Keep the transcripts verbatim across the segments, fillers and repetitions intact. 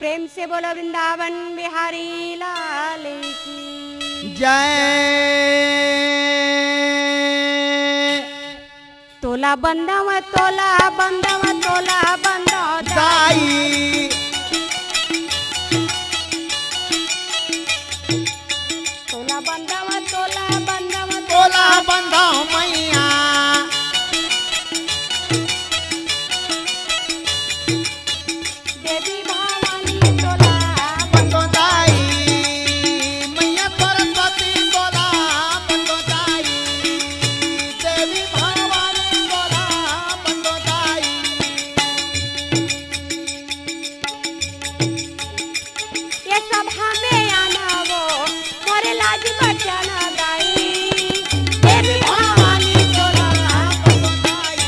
प्रेम से बोलो वृंदावन बिहारी लाल की जय। तोला बंधव, तोला बंधव, तोला बंधव दाई। दाई। तोला बंधव, तोला बंधव, तोला बंधव मैया। देवी भवानी तोला बंधव दाई। मैया सरस्वती तोला बंधव दाई। देवी भवानी तोला बंधव दाई। ये सभा में आना वो मोरे लाज बचाना दाई। देवी भवानी तोला बंधव दाई।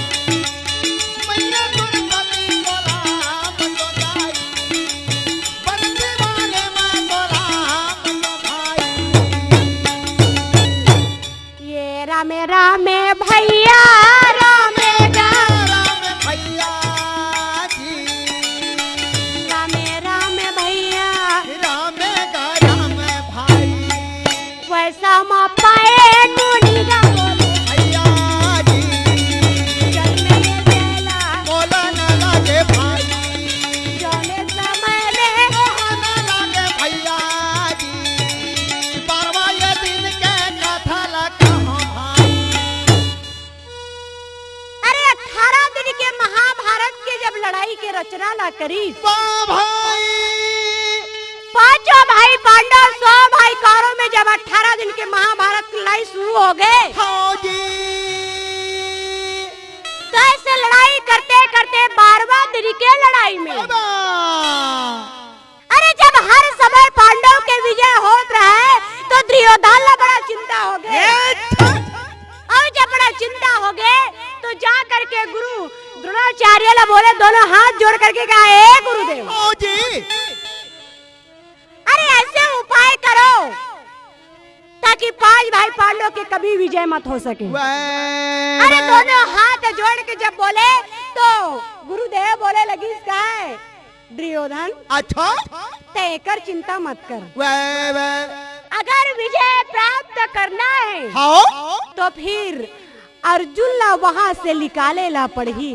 मैया सरस्वती तोला बंधव दाई। बंसी वाले मैं तोला बंधव दाई। ये रामे रामे भैया, रामे गा राम भैया जी। रामे रामे भैया। रामे गा राम भाई। वैसा मा पाए टूनी गा बोले। भैया जी। जन्मे ये बेला। बोला न लागे भाई। जौने समय में। कहा न लागे भैया जी। बारवा ये दिन के कथा ला कहा भाई। अरे, अठारह दिन के महाभारत के जब लड़ाई के रचना ला करी, वाह भाई। पांचों भाई पांडव, सौ भाई कौरव में जब अठारह दिन के महाभारत की लड़ाई शुरू हो गए, हाँ जी। तो ऐसे लड़ाई करते करते बारहवाँ दिन के लड़ाई में, बाबा। अरे, जब हर समय पांडव के विजय होत रहे, तो दुर्योधन ला बड़ा चिंता हो गए। ए, छ- और जब बड़ा चिंता हो गए, तो जा करके गुरु द्रोणाचार्य ला बोले, दोनों हाथ जोड़ करके कहा, "ए गुरुदेव, ओ जी। अरे, ऐसे उपाय करो, ताकि पांच भाई पांडव के कभी विजय मत हो सके।" वाह, अरे, वाह। दोनों हाथ जोड़ के जब बोले, तो गुरुदेव बोले लगिस, "काय दुर्योधन, अच्छा। तैं एकर चिंता मत कर। वाह, वाह। अगर विजय प्राप्त करना है, हाँ। तो फिर अर्जुन ला वहां से निकाले ला पड़ही।"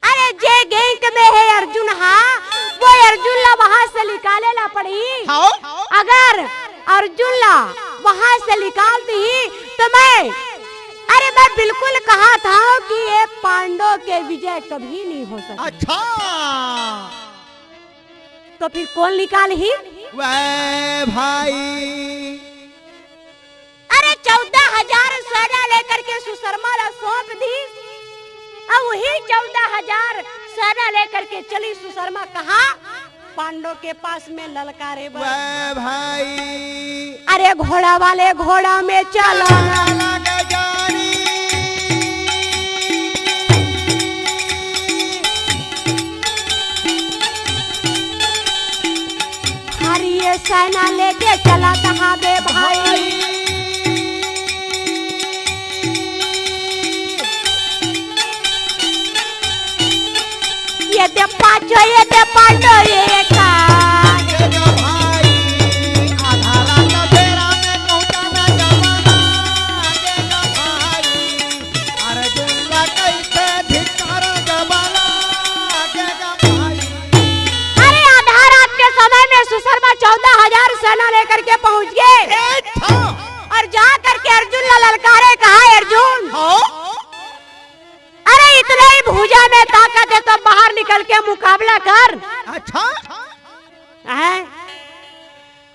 अरे, जे गैंग में है अर्जुन, हाँ, वो अर्जुन ला वहां से निकाले ला पड़ही। हाँ। अगर अर्जुन ला वहां से निकाल दी तो मैं, अरे, मैं बिल्कुल कहा था कि ये पांडव के विजय कभी नहीं हो सकता। अच्छा। तो फिर कौन निकालही? वाह भाई। अरे, चौदह हजार सेना लेकर के सुशर्मा ला सौंप दी, और वही चौदह हजार सेना लेकर के चली सुशर्मा कहाँ? पांडव के पास में ललकारे बर। वाह भाई। अरे, घोड़ा वाले घोड़ा में चला। लगे जानी। अरे, ये सेना लेके चला कहाँ बे भाई? ये दे पाँचो, ये दे पाँचो, ये का। आगे जा भाई, आधा रात बेरा में पहुंचाना जमाना। आगे जा भाई, अर्जुन ला कैसे धिक्कार जमाना। आगे जा भाई। अरे, आधा रात के समय में सुशर्मा चौदह हजार सेना लेकर के पहुंच गए। ए, था। और जा करके अर्जुन ला ललकारे, कहा, "अर्जुन।" हाँ? अरे, इतने ही भुजा में ताकत है तो बाहर निकल के मुकाबला कर। अच्छा। हैं?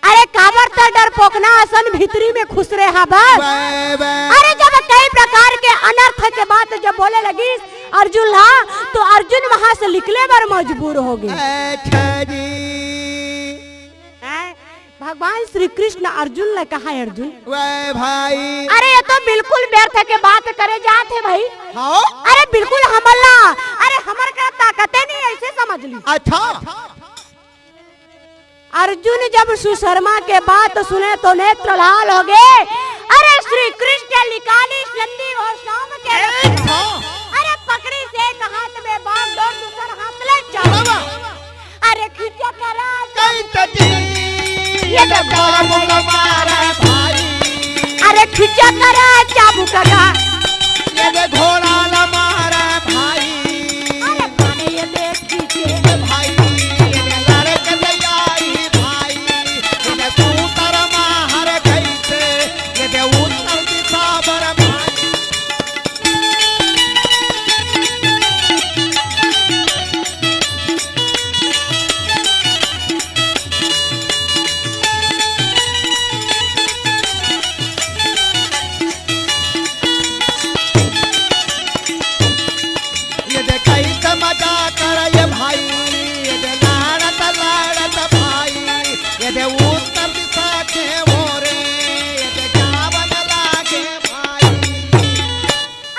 अरे, काबर त डरपोकना असन भीतरी में खुसरे हा बस। वाह, वाह। अरे, जब कई प्रकार के अनर्थ के बात जब बोले लगिस अर्जुन ला, तो अर्जुन वहां से निकले बर मजबूर हो गए। अच्छा जी। हैं? भगवान श्री कृष्ण अर्जुन ला कहा, "अर्जुन।" वाह भाई। अरे, ये तो बिल्कुल व्यर्थ के बात करे जात है भाई। हाँ? अरे, बिल्कुल हमला, अरे, हमर का ताकते नहीं, ऐसे समझ ली। अच्छा। अर्जुन जब सुशर्मा के बात सुने तो नेत्र लाल हो गए। अरे, श्री कृष्ण निकाली नंदी घोष नाम के। ए, हाँ। अरे, पकड़ी से एक हाथ में बाण, दो दूसर हाथ ले चला। बाबा। अरे, खींचा करा कई तटी, ये तो चाबुक मारे भाई। अरे खींचा करा चाबुक करा। ये दे घोड़ा ला मारे भाई। अरे मारे ये दे खींचे। ये भाई, ये दे लड़क ले आई भाई। ये दे सूतर माहर गई से, ये दे उत्तर दिशा बर भाई। ये दे कई त मजा कर ये भाई, ये दे लाड़त लाड़त भाई, ये दे उत्तर दिशा के ओरे, ये दे जावन लागे भाई।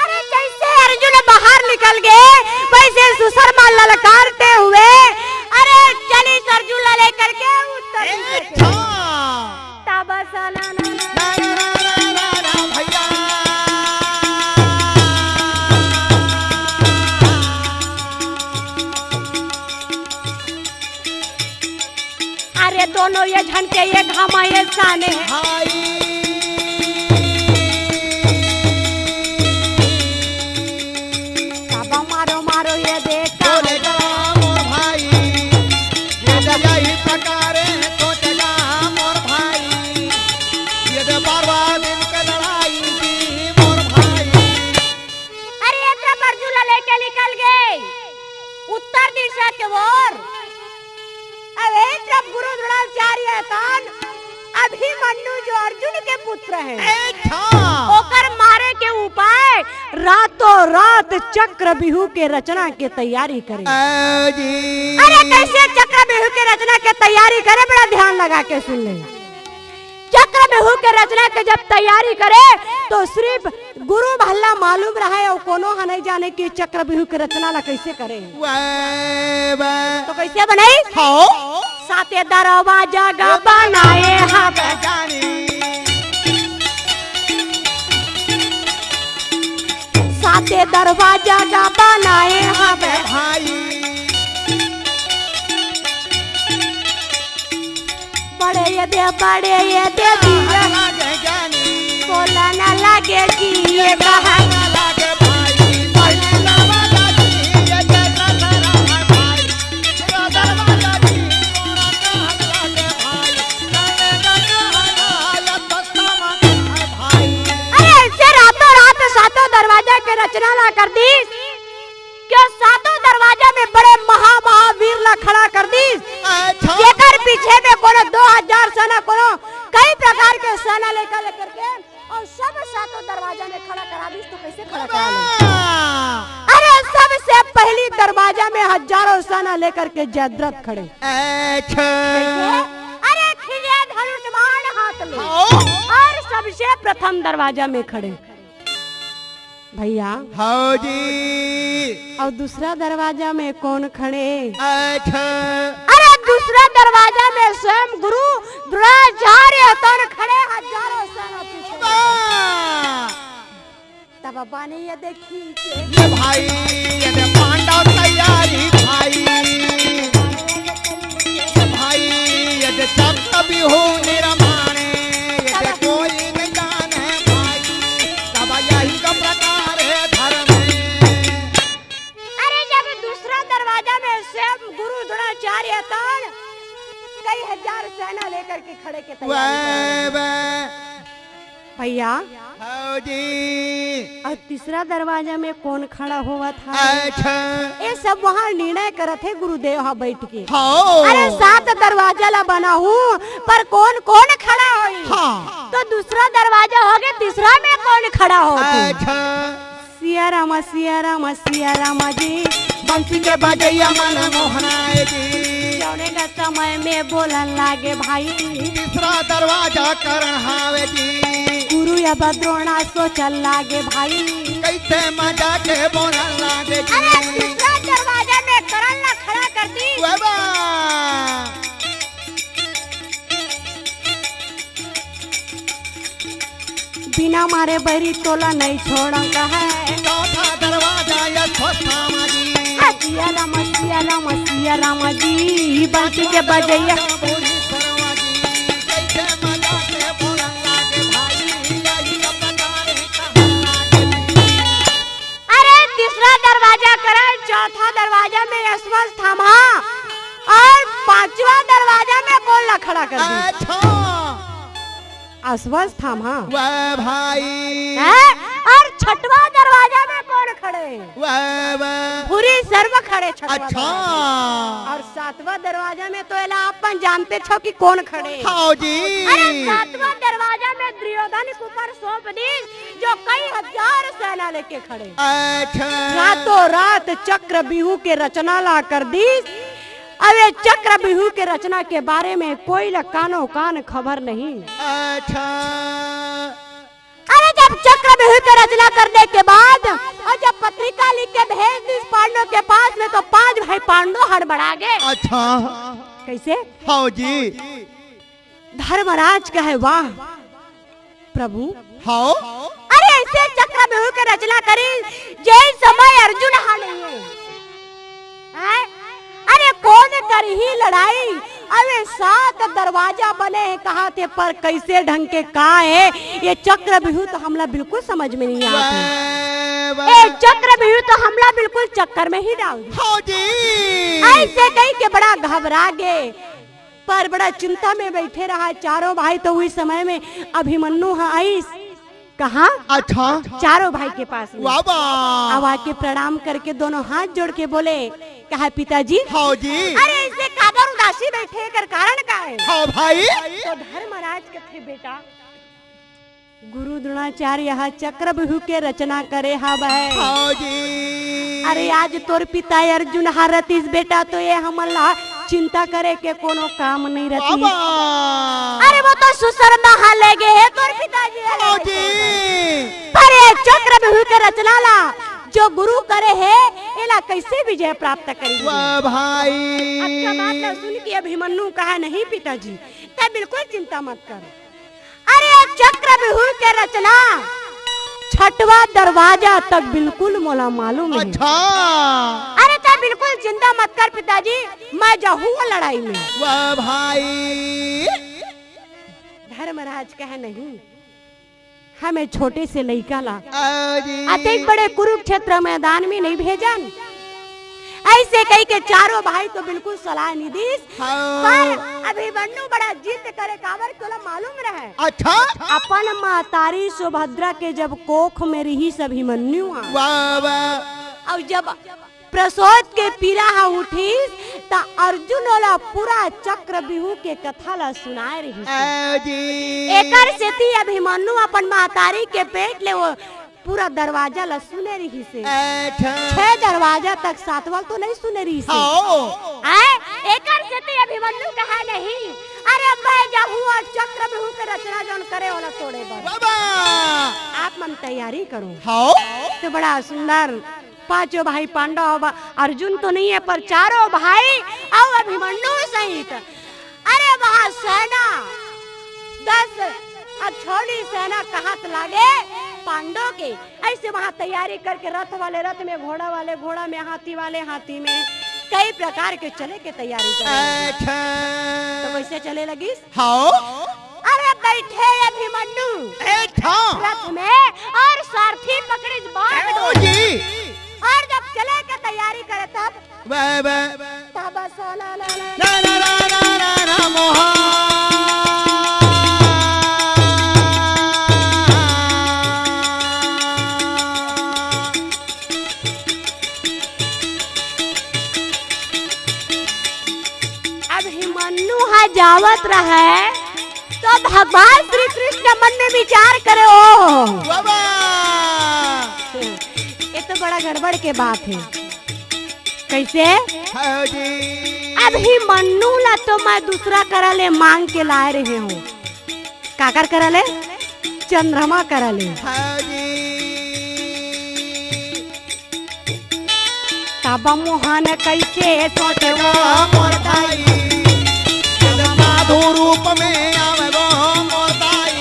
अरे जैसे अर्जुन बाहर निकल गए, वैसे सुशर्मा ललकारते हुए, अरे चली सरजू ला लेकर के उत्तर ए, दिशा के। अच्छा। ताबा सा ना ना ना। ना, ना, ना, ना, ना, ना, भैया। अरे दोनों ये झन के ये घामा ये साने। हाय। ताबा मारो, मारो ये देखा। बोलेगा मोर भाई, ये दे यही प्रकारे सोचेगा मोर भाई, ये दे बारवा दिन के लड़ाई की मोर भाई। अरे ये तो अर्जुन ला लेके निकल गए उत्तर दिशा के ओर। अरे जब गुरु द्रोणाचार्य तन अभिमन्यु जो अर्जुन के पुत्र है, अच्छा। ओकर मारे के उपाय रातों रात चक्रव्यूह के रचना के तैयारी करे। ए जी। अरे कैसे चक्रव्यूह के रचना के तैयारी करे, बड़ा ध्यान लगा के सुन ले। चक्रव्यूह के रचना के जब तैयारी करे तो सिर्फ गुरु भल्ला मालूम रहे अउ कोनो ह नहीं जाने कि चक्रव्यूह के रचना ला कैसे करे। वाह, वाह। तो कैसे बनाई? हो। साते दरवाजा गा बनाए हवे। जानी। साते दरवाजा गा बनाए हवे। भाई। बड़े ये दे, बड़े ये दे दिया। लागे जानी। बोला ना लागे जी, ये कहा। लागे भाई, भाई, लावा लागी, ये जय जय राम भाई। राधा राधा जी, बोला ना लागे भाई। लागे ना लागे भाई। अरे ऐसे रातों रात सातों दरवाजा के रचना ला कर दी। के सातों दरवाजा में बड़े महा महावीर ला खड़ा कर दीस। अच्छा। जेकर पीछे में कोनो दो हजार सेना, कोनो कई प्रकार के सेना लेकर, लेकर के, अउ सब सातों दरवाजा में खड़ा करा दीस। तो कैसे खड़ा करा ले? हाँ। अरे सबसे पहली दरवाजा में हजारों सेना लेकर के जयद्रथ खड़े। अच्छा। कैसे? अरे खिले धनुष बाण हाथ में। हाँ। अउ सबसे प्रथम दरवाजा में खड़े। भैया। हाँ जी। अउ दूसरा दरवाजा में कौन खड़े? अच्छा। अरे दूसरा दरवाजा में स्वयं गुरु द्रोणाचार्य तन खड़े, हजारों सेना पीछे। वाह। तब बानी ये देखी के। ये भाई, ये दे पांडव तैयारी भाई। ये भाई, ये दे चक्रव्यूह निर्माण, ये दे कोई नहीं जाने भाई। सब यही का प्रकार है धर्म। अरे जब दूसरा दरवाजा में स्वयं गुरु द्रोणाचार्य तन कई हजार सेना लेकर के खड़े के तैयारी कर रहे हैं। वाह, वाह। भैया। हाँ जी। अउ तीसरा दरवाजा में कौन खड़ा होवत हे? अच्छा। ये सब वहाँ निर्णय करत हे गुरुदेव ह बैठ के। हाँ। अरे सात दरवाजा ला बनाहूँ, पर कौन कौन खड़ा होई? हाँ। तो दूसरा दरवाजा हो गया, तीसरा में कौन खड़ा होत हे? अच्छा। सिया रामा, सिया रामा, सिया रामा जी। बंसी के बजैया मन मोहनाए जी। जौने का समय में बोलन लागे भाई। तीसरा दरवाजा करण हावे जी। गुरु अब द्रोणा सोचन लागे भाई। कैसे मजा के बोलन लागे जी। अरे तीसरा दरवाजा में करण ला खड़ा कर दी। वाह, वाह। बिना मारे बैरी तोला नहीं छोड़ंग कहे। चौथा दरवाजा ये खोस्ता मारी। हाँ, सिया राम, सिया राम, सिया या रामा जी, बंसी के बजैया। अरे, तीसरा दरवाजा करा, चौथा दरवाजा में अश्वत्थामा और पांचवा दरवाजा में कोन ला खड़ा कर दिस? अच्छा। अश्वत्थामा। वाह भाई। हैं? और छठवा दरवाजा में कोन खड़े? वाह, वाह। भूरिश्रवा खड़े छठवा अच्छा। दरवाजा। और सातवां दरवाजा में तो एला अपन जानते छो कि कोन खड़े? हाँ जी। अरे, सातवां दरवाजा में दुर्योधन के ऊपर सौंप दिस, जो कई हजार सेना लेके खड़े। अच्छा। रातों रात चक्रव्यूह के रचना ला कर दिस। अब ये चक्रव्यूह के रचना के बारे में कोई ला कानो कान खबर नहीं। अच्छा। अरे, जब चक्रव्यूह के रचना करने के बाद और जब पत्रिका लिख के भेज दिस पांडव के पास में, तो पांच भाई पांडव हड़बड़ा गे। अच्छा। कैसे? हाँ जी। धर्मराज कहे, "वाह प्रभु, हाँ। अरे, ऐसे चक्रव्यूह के रचना करिस, जे समय अर्जुन हा नहीं है।" हैं? अरे, कोन करही लड़ाई? अरे, सात दरवाजा बने हे कहाथे, पर कैसे ढंग के का हे? ये चक्रव्यूह तो हमला बिल्कुल समझ में नहीं आत हे। वाह, वाह। ये चक्रव्यूह तो हमला बिल्कुल चक्कर में ही डाल दिस। हाँ जी। ऐसे कहि के बड़ा घबरा गे, पर बड़ा चिंता में बैठे रहा चारों भाई। तो उही समय में अभिमन्यु ह आइस। कहाँ? अच्छा। चारों भाई के पास में। वाह, वाह। अब आके प्रणाम करके दोनों हाथ जोड़ के बोले, कहा, "पिताजी।" हाँ जी। अरे, ऐसे काबर उदासी बैठे, एकर कारण का हे? हाँ भाई। तो धर्मराज कथे, "बेटा, गुरु द्रोणाचार्य ह चक्रव्यूह के रचना करे हावय।" हाँ जी। अरे, आज तोर पिता अर्जुन हारतिस बेटा, तो ये हमन ला चिंता करे के कोनो काम नहीं रहती। बाबा। अरे, वो तो सुशर्मा हा ले गे हे तोर पिताजी ह ले गे। पर ये चक्रव्यूह के रचना ला जो गुरु करे हे, एला कैसे विजय प्राप्त करी? वाह भाई। अच्छा बात ला सुन के अभिमन्यु कहा, "नहीं पिताजी, तैं बिल्कुल चिंता मत कर। अरे, चक्रव्यूह के रचना छठवा दरवाजा तक बिल्कुल मोला मालूम हे।" अच्छा। अरे, तैं बिल्कुल चिंता मत कर पिताजी, मैं जाहूं वो लड़ाई में। वाह भाई। धर्मराज कहे, "नहीं, हमें छोटे से लइका ला अतेक बड़े कुरुक्षेत्र मैदान में नहीं भेजन।" ऐसे कहि के चारों भाई तो बिल्कुल सलाह नहीं दिस। हाँ। पर अभिमन्यु बड़ा जिद करे, काबर के ओला मालूम रहे। अच्छा। अपन महतारी सुभद्रा के जब कोख में रिहिस अभिमन्यु ह। वाह, वाह। अउ जब प्रसोद के पीरा ह उठिस, त अर्जुन ओला पूरा चक्रव्यूह के कथा ला सुनाए रिहिस। हाँ जी। एकर सेती अभिमन्यु अपन महतारी के पेट ले वो पूरा दरवाजा ला सुने रिहिस हे। अच्छा। छह दरवाजा तक, सातवां तो नहीं सुने रिहिस हे। हाँ। आय, एकर सेती अभिमन्यु कहा, "नहीं, अरे मैं जाहूं अउ चक्रव्यूह के रचना जौन करे ओला तोड़े बर।" बाबा। आप मन तैयारी करो। हाँ। तो बड़ा सुंदर पांचों भाई पांडव, अब अर्जुन तो नहीं हे, पर चारों भाई अउ अभिमन्यु सहित अरे वहाँ सेना, दस अछोली सेना कहत लागे पांडव के। ऐसे वहाँ तैयारी करके रथ वाले रथ में, घोड़ा वाले घोड़ा में, हाथी वाले हाथी में, कई प्रकार के चले के तैयारी करे। अच्छा। तो कैसे चले लगिस? हाँ। अरे बैठे अभिमन्यु अच्छा। रथ में और सारथी पकड़िस बाण। ओ जी। और जब चले के तैयारी करे तब वाह, वाह। तब सोना ला ला। ला, ला, ला, ला, ला, ला, मोहा। अभिमन्यु ह जावत रहय, तो भगवान श्री कृष्ण मन में विचार करे, "ओह।" बाबा। ये तो बड़ा गड़बड़ के बात हे। कैसे? हाँ जी। अभिमन्यु ला तो मैं दूसरा करा ले मांग के लाए रहे हूँ। काकर करा ले? चंद्रमा करा ले। हाँ जी। तब मोहन कैसे सोचेगा मोर भाई, जब साधु रूप में आवेगो मोर भाई,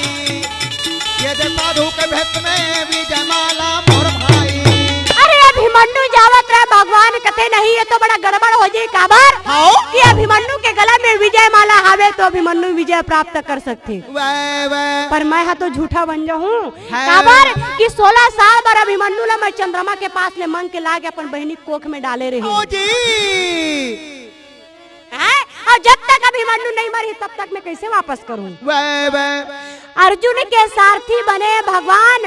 ये जे साधु के भेष में विजय माला मोर भाई। अरे अभिमन्यु जावत रहे, भगवान कथे, नहीं, ये तो बड़ा गड़बड़ हो जाही। काबर? हाँ। कि अभिमन्यु के गला में विजय माला हवे, तो अभिमन्यु विजय प्राप्त कर सकथे। वाह, वाह। पर मैं हा तो झूठा बन जाहूँ। हाँ। काबर? कि सोलह साल बर अभिमन्यु ला मैं चंद्रमा के पास ले मांग के लाके अपन बहिनी कोख में डाले रहेंव। ओ जी। हैं? अउ जब तक अभिमन्यु नहीं मरही, तब तक मैं कैसे वापस करूँ? वाह, वाह। अर्जुन के सारथी बने भगवान,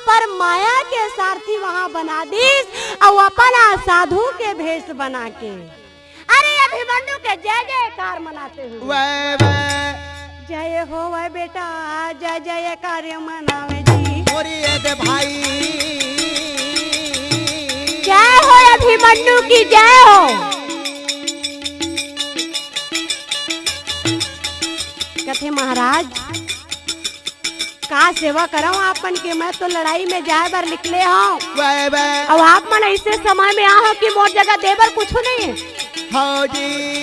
पर माया के सारथी वहाँ बना दिस, अउ अपन साधु के भेष बना के। अरे, अभिमन्यु के जय जयकार मनाते हुए। वाह, वाह। जय होवय बेटा, जय जयकार मनावे जी। मोर ये दे भाई। जय हो अभिमन्यु की, जय हो। कथे महाराज, का सेवा करंव आप मन के, मैं तो लड़ाई में जाए बर निकले हंव। वाह, वाह। अउ आप मन ऐसे समय में आए हो कि मोर जगह दे बर कुछु नहीं है। हाँ जी।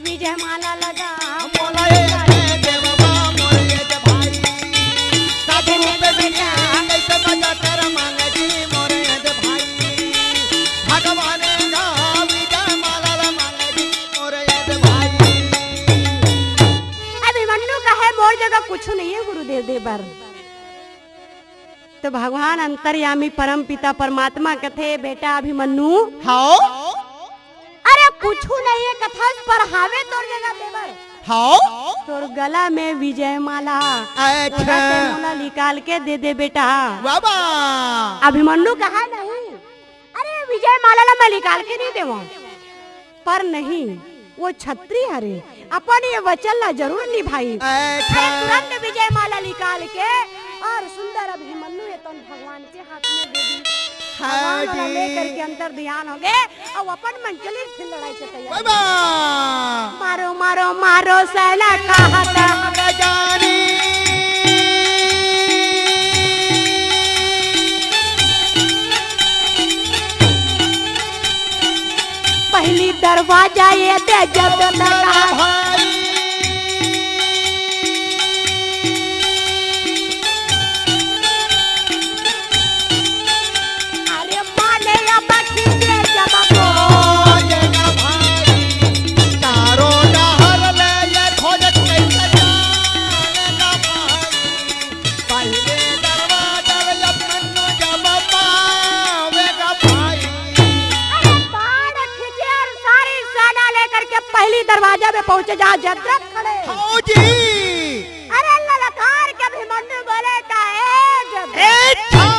विजय माला लगा। मोला ये दे देववा, मोर ये दे भाई। साधु रूप में कैसे बजा कर मांगे जी, मोर ये दे भाई। भगवान का विजय माला ला मांगे जी, मोर ये दे भाई। अभिमन्यु कहे, मोर जगह कुछु नहीं है गुरुदेव दे बर। तो भगवान अंतर्यामी परम पिता परमात्मा कथे, बेटा अभिमन्यु। हाँ। अरे कुछु नहीं है कथस, पर हावे तोर जगह दे बर। हाँ। तोर गला में विजय माला। अच्छा। तोला ते मोला निकाल के दे दे बेटा। वाह, वाह। अभिमन्यु कहा नहीं, अरे विजय माला ला मैं निकाल के नहीं देवंव। पर नहीं, वो छत्री हरे, अपन ये वचन ला जरूर निभाही। अच्छा। अरे तुरंत विजय माला निकाल के अउ सुंदर अभिमन्यु ये तन भगवान के हाथ में दे दी। हाँ भगवान ओला जी। लेकर के अंतर ध्यान हो गए, अउ अपन मन चली फिर लड़ाई के तैयारी। वाह, वाह। मारो, मारो, मारो सैना कहा था। जानी। पहली दरवाजा ये दे जब तक। अरे माने या बखी दे जब तो। चारों डहर ले ये खोजत कैसे जाने ना पाई। पहले दरवाजा में जब मन्नू जब पावेगा भाई। अरे बाण खींचे अउ सारी सेना लेकर के पहली दरवाजा में पहुंचे, जहाँ जयद्रथ खड़े। हाँ जी। अरे ललकार के अभिमन्यु बोले का, ए जयद्रथ। ए था।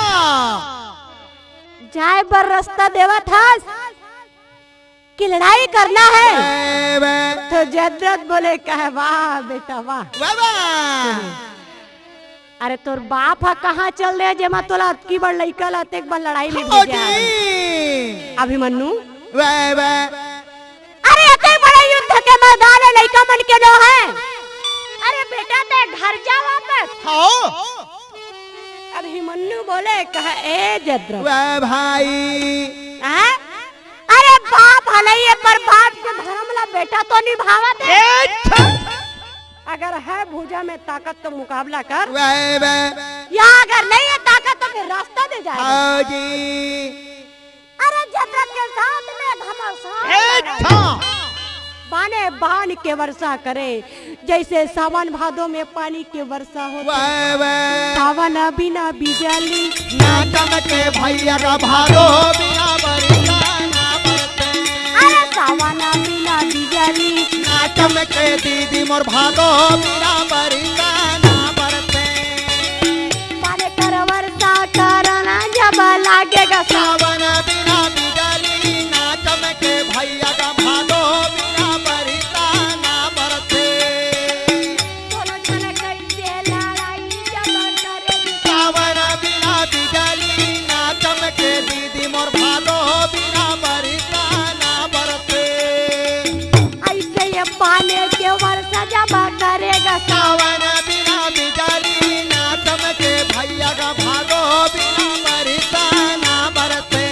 जाए बर रास्ता देवत हस। कि लड़ाई करना है। वाह, वाह। तो जयद्रथ बोले कहे, वाह बेटा वाह। वाह, वाह। अरे तोर बाप ह कहाँ चल दे, जेमा तोला अतकी बड़ लइका ला अतेक बड़ लड़ाई में हाँ भेजे जी। हवे। अभिमन्यु। वाह, वाह। अरे अतेक बड़े युद्ध के मैदान में लइका मन के नो है। अरे बेटा ते घर जा वापस। हाँ। अभिमन्यु बोले कहे, ए जयद्रथ। वाह भाई। हैं? अरे बाप हलई ए, पर बाप के धर्म ला बेटा तो निभावत है। ए, छ- अगर है भुजा में ताकत तो मुकाबला कर। वाह, वाह। या अगर नहीं है ताकत तो फिर रास्ता दे जाए। हाँ जी। अरे जयद्रथ के साथ में घमासान ए, लड़ाई। छ- बाने बाण के वर्षा करे, जैसे सावन भादो में पानी के वर्षा होथे। वाह, वाह। सावन बिना बिजली ना चमके भैया का भादो बिना बरसा ना बरसे। अरे सावन बिना बिजली ना चमके दीदी मोर भादो बिना बरसा ना बरसे। पानी कर वर्षा करना जब लागेगा सावन बिना बिजली ना चमके भैया का भादो बिना बरसा ना बरसे। दोनों जन कैसे लड़ाई जब करे। सावन बिना बिजली ना चमके दीदी मोर भादो बिना बरसा ना बरसे। ऐसे ये पानी के वर्षा जब करेगा सावन बिना बिजली ना चमके भैया का भादो बिना बरसा ना बरसे।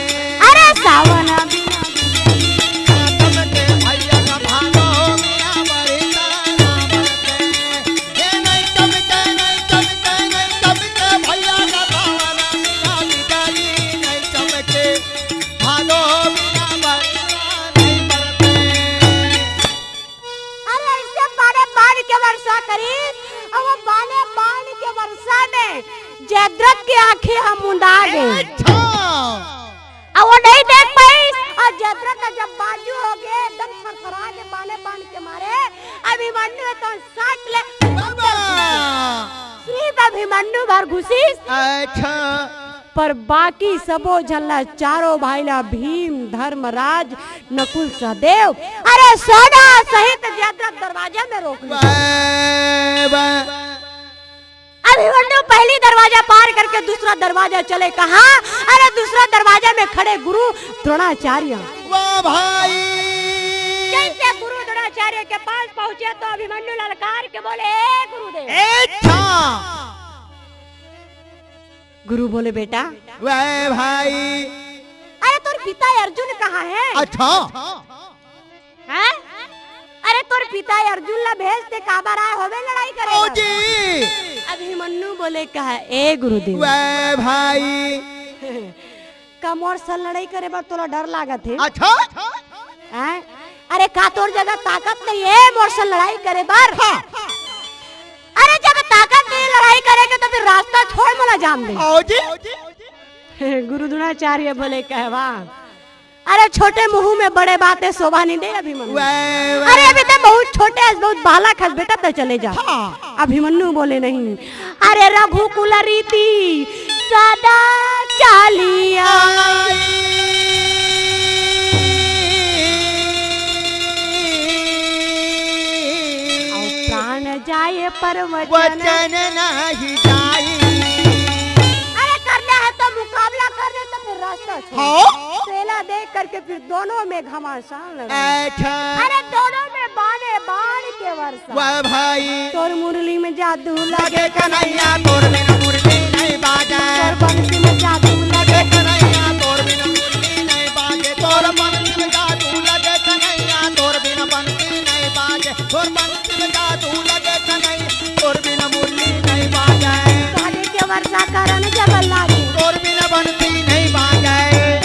जयद्रथ के आंखी ह मुंदा गे। अच्छा। अउ वो नहीं देख पाइस, अउ जयद्रथ ह जब बाजू हो गे, एकदम थरथरा के बाने बान के मारे, अभिमन्यु तो सट ले बाबा। सिर्फ अभिमन्यु भर घुसिस। अच्छा। पर बाकी सबो झन ला, चारों भाई ला, भीम, धर्मराज, नकुल, सहदेव, अरे सोना सहित जयद्रथ दरवाजा में रोक ले। वाह, वाह। अभिमन्यु पहली दरवाजा पार करके दूसरा दरवाजा चले। कहा? अरे दूसरा दरवाजा में खड़े गुरु द्रोणाचार्य। वाह भाई। जैसे गुरु द्रोणाचार्य के पास पहुंचे तो अभिमन्यु ललकार के बोले, "ए गुरुदेव।" अच्छा। गुरु बोले, "बेटा।" वाह भाई। "अरे तोर पिता अर्जुन कहाँ है?" अच्छा। हैं? अरे तोर पिता अर्जुन ला भेज, ते काबर आए होबे लड़ाई करे बर? अभिमन्यु बोले, "कहा, ए गुरुदेव।" वाह भाई। "का मोर सन लड़ाई करे बर तोला डर लागत हे?" अच्छा। हैं? अरे का तोर जगह ताकत नहीं है मोर सन लड़ाई करे बर? हाँ। अरे जब ताकत नहीं लड़ाई करे के तो फिर रास्ता छोड़, मोला जान दे। गुरु द्रोणाचार्य बोले, "कहवा।" अरे छोटे मुंह में बड़े बातें शोभा नहीं दे अभिमन्यु। वाह, वाह। अरे अभी तो बहुत छोटे हस, बहुत बालक हस बेटा, तो चले जा। हाँ। अभिमन्यु बोले, "नहीं।" अरे रघुकुल रीति सदा चालिया। अउ प्राण जाए पर वचन। वचन नहीं जाई। अरे करना है तो मुकाबला करने तो फिर रास्ता छोड़। हाँ। सेला देख करके फिर दोनों में घमासान लड़ा। अच्छा। अरे दोनों में बाने बाण के वर्षा। वाह भाई। तोर मुरली में जादू लगे लगे कन्हैया, तोर बिना मुरली नहीं बाजे। तोर बंसी में जादू लगे लगे कन्हैया, तोर बिना मुरली नहीं बाजे। तोर बंसी में जादू लगे कन्हैया, तोर बिना बंसी नहीं बाजे। तोर बंसी में जादू लगे कन्हैया, तोर बिना मुरली नहीं बाजे। बाजे के वर्षा करन जब लागे। तोर बिना बंसी नहीं बाजे।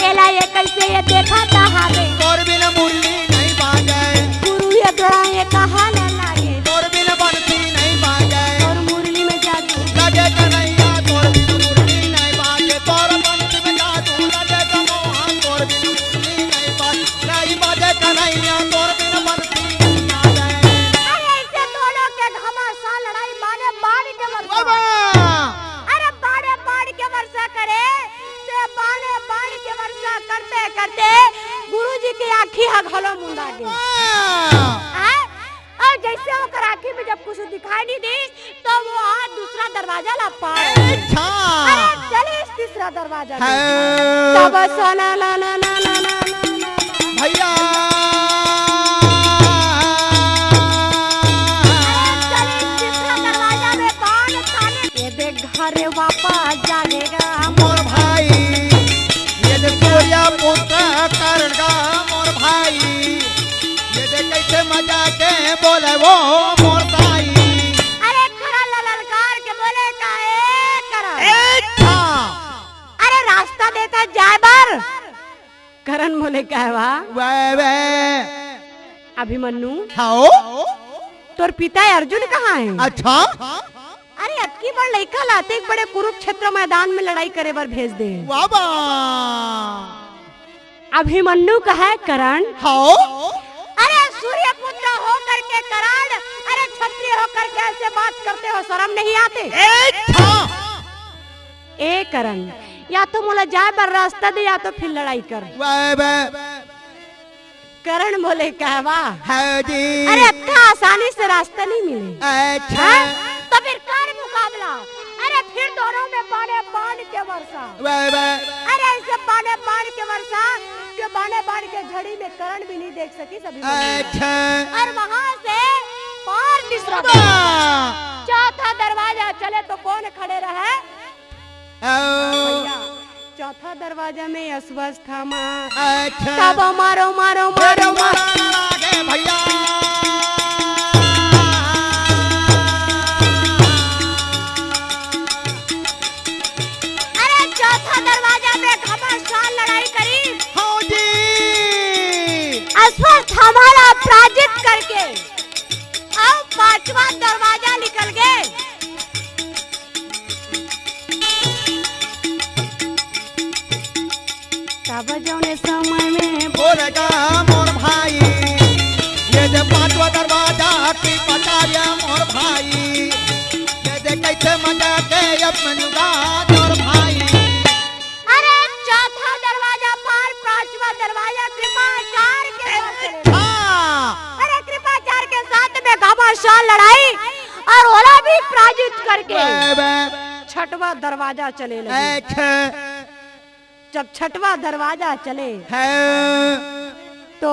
एला ये कैसे ये देखा था हावे। तोर बिना मुरली नहीं बाजे। गुरु ये ग्रह ये कहा न लागे। तोर बिना बंसी नहीं बाजे। तोर मुरली में जादू। लगे कन्हैया, तोर बिना मुरली नहीं बाजे। तोर बंसी में जादू लगे कन्हैया, तोर बिना मुरली नहीं बाजे। नहीं बाजे कन्हैया, तोर बिना बंसी नहीं बाजे। अरे ऐसे दोनों के घमासान लड़ाई बाने बाण के वर्षा। बाबा। अरे बाने बाण के वर्षा करे, से बाने बाण के वर्षा करते करते गुरुजी के आंखी ह घलो मुंदा गे। बाबा। हैं? अउ जैसे ओकर आंखी में जब कुछ दिखाई नहीं दिस, तो वो ह दूसरा दरवाजा ला पार। अच्छा। अरे चलिस तीसरा दरवाजा में। हाँ। तब सना ना ना ना ना ना ना ना। भैया। अरे चलिस तीसरा दरवाजा में बाण ताने। ये देख घरे वापस जाएगा। मोर भाई, ये देख सूर्य पुत्र करण का मोर भाई। ये देख कैसे मजा के बोले वो मोर दाई। अरे करण ला ललकार के बोले, "का ए करण?" ए था। अरे रास्ता देता जाए बर। करण बोले, "कहवा?" वाह, वाह। अभिमन्यु। हाओ। तोर पिता अर्जुन कहाँ है? अच्छा। अरे अतकी बड़ लइका ला अतेक बड़े कुरुक्षेत्र मैदान में लड़ाई करे बर भेज दे। वाह बा। अभिमन्यु कहे, करण। हाओ। अरे सूर्य पुत्र होकर के करण, अरे क्षत्रिय होकर के ऐसे बात करते हो, शर्म नहीं आते? ए था। ए करण, या तो मोला जाए बर रास्ता दे, या तो फिर लड़ाई कर। वाह बा। करण बोले, "कहवा?" हाँ जी। अरे, अतना आसानी से रास्ता नहीं मिले। अच्छा। हाँ? तो फिर कर मुकाबला। अरे, फिर दोनों में बाने बाण के वर्षा। वाह, वाह। अरे, ऐसे बाने बाण के वर्षा, के बाने बाण के झड़ी में करण भी नहीं देख सकी सभी। अच्छा। और वहां से पार तीसरा वाह। दरवाजा। चौथा दरवाजा चले तो कौन खड़े रहे? आओ। भैया, चौथा दरवाजा में अश्वत्थामा। अच्छा। तब मारो, मारो, मारो, मारो। मारो, मारो, मारो, भैया। अरे, चौथा दरवाजा में घमासान लड़ाई करी। हाँ जी। अश्वत्थामा ला पराजित करके अब पांचवा दरवाजा निकल गए। मनुगा तोर भाई। अरे, चौथा दरवाजा पार, पांचवा दरवाजा कृपाचार के साथ चले। अच्छा। अरे, कृपाचार के साथ में घमासान लड़ाई अउ ओला भी पराजित करके बे, बे। छठवा दरवाजा चले लगे। अच्छा। जब छठवा दरवाजा चले, हाँ। तो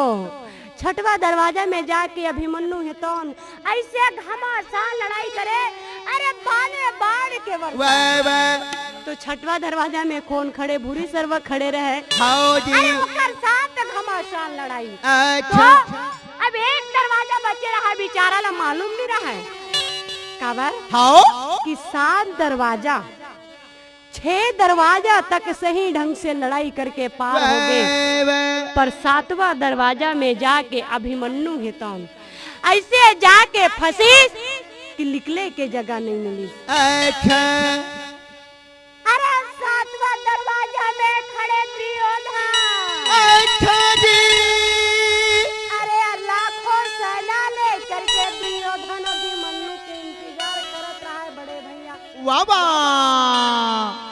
छठवा दरवाजा में जाके अभिमन्यु हे तौन अइसे घमासान लड़ाई करे, अरे बाने बाण के वर्षा। वाह, वाह। तो छठवा दरवाजा में कोन खड़े? भूरी सरवा खड़े रहे। हाँ जी। अरे ओकर साथ घमासान लड़ाई। अच्छा। तो अब एक दरवाजा बचे रहा, बिचारा ला मालूम नहीं रहा है। काबर? हाँ। कि सात दरवाजा छह दरवाजा तक सही ढंग से लड़ाई करके पार होगे। वाह, वाह। पर सातवां दरवाजा में जाके अभिमन्यु हे तौन अइसे जाके फंसिस कि निकले के जगह नहीं मिलिस। अच्छा। अरे सातवां दरवाजा में खड़े दुर्योधन। अच्छा जी। अरे लाखों सेना लेकर के दुर्योधन अभिमन्यु के इंतजार करत रहा है बड़े भैया। वाह, वाह।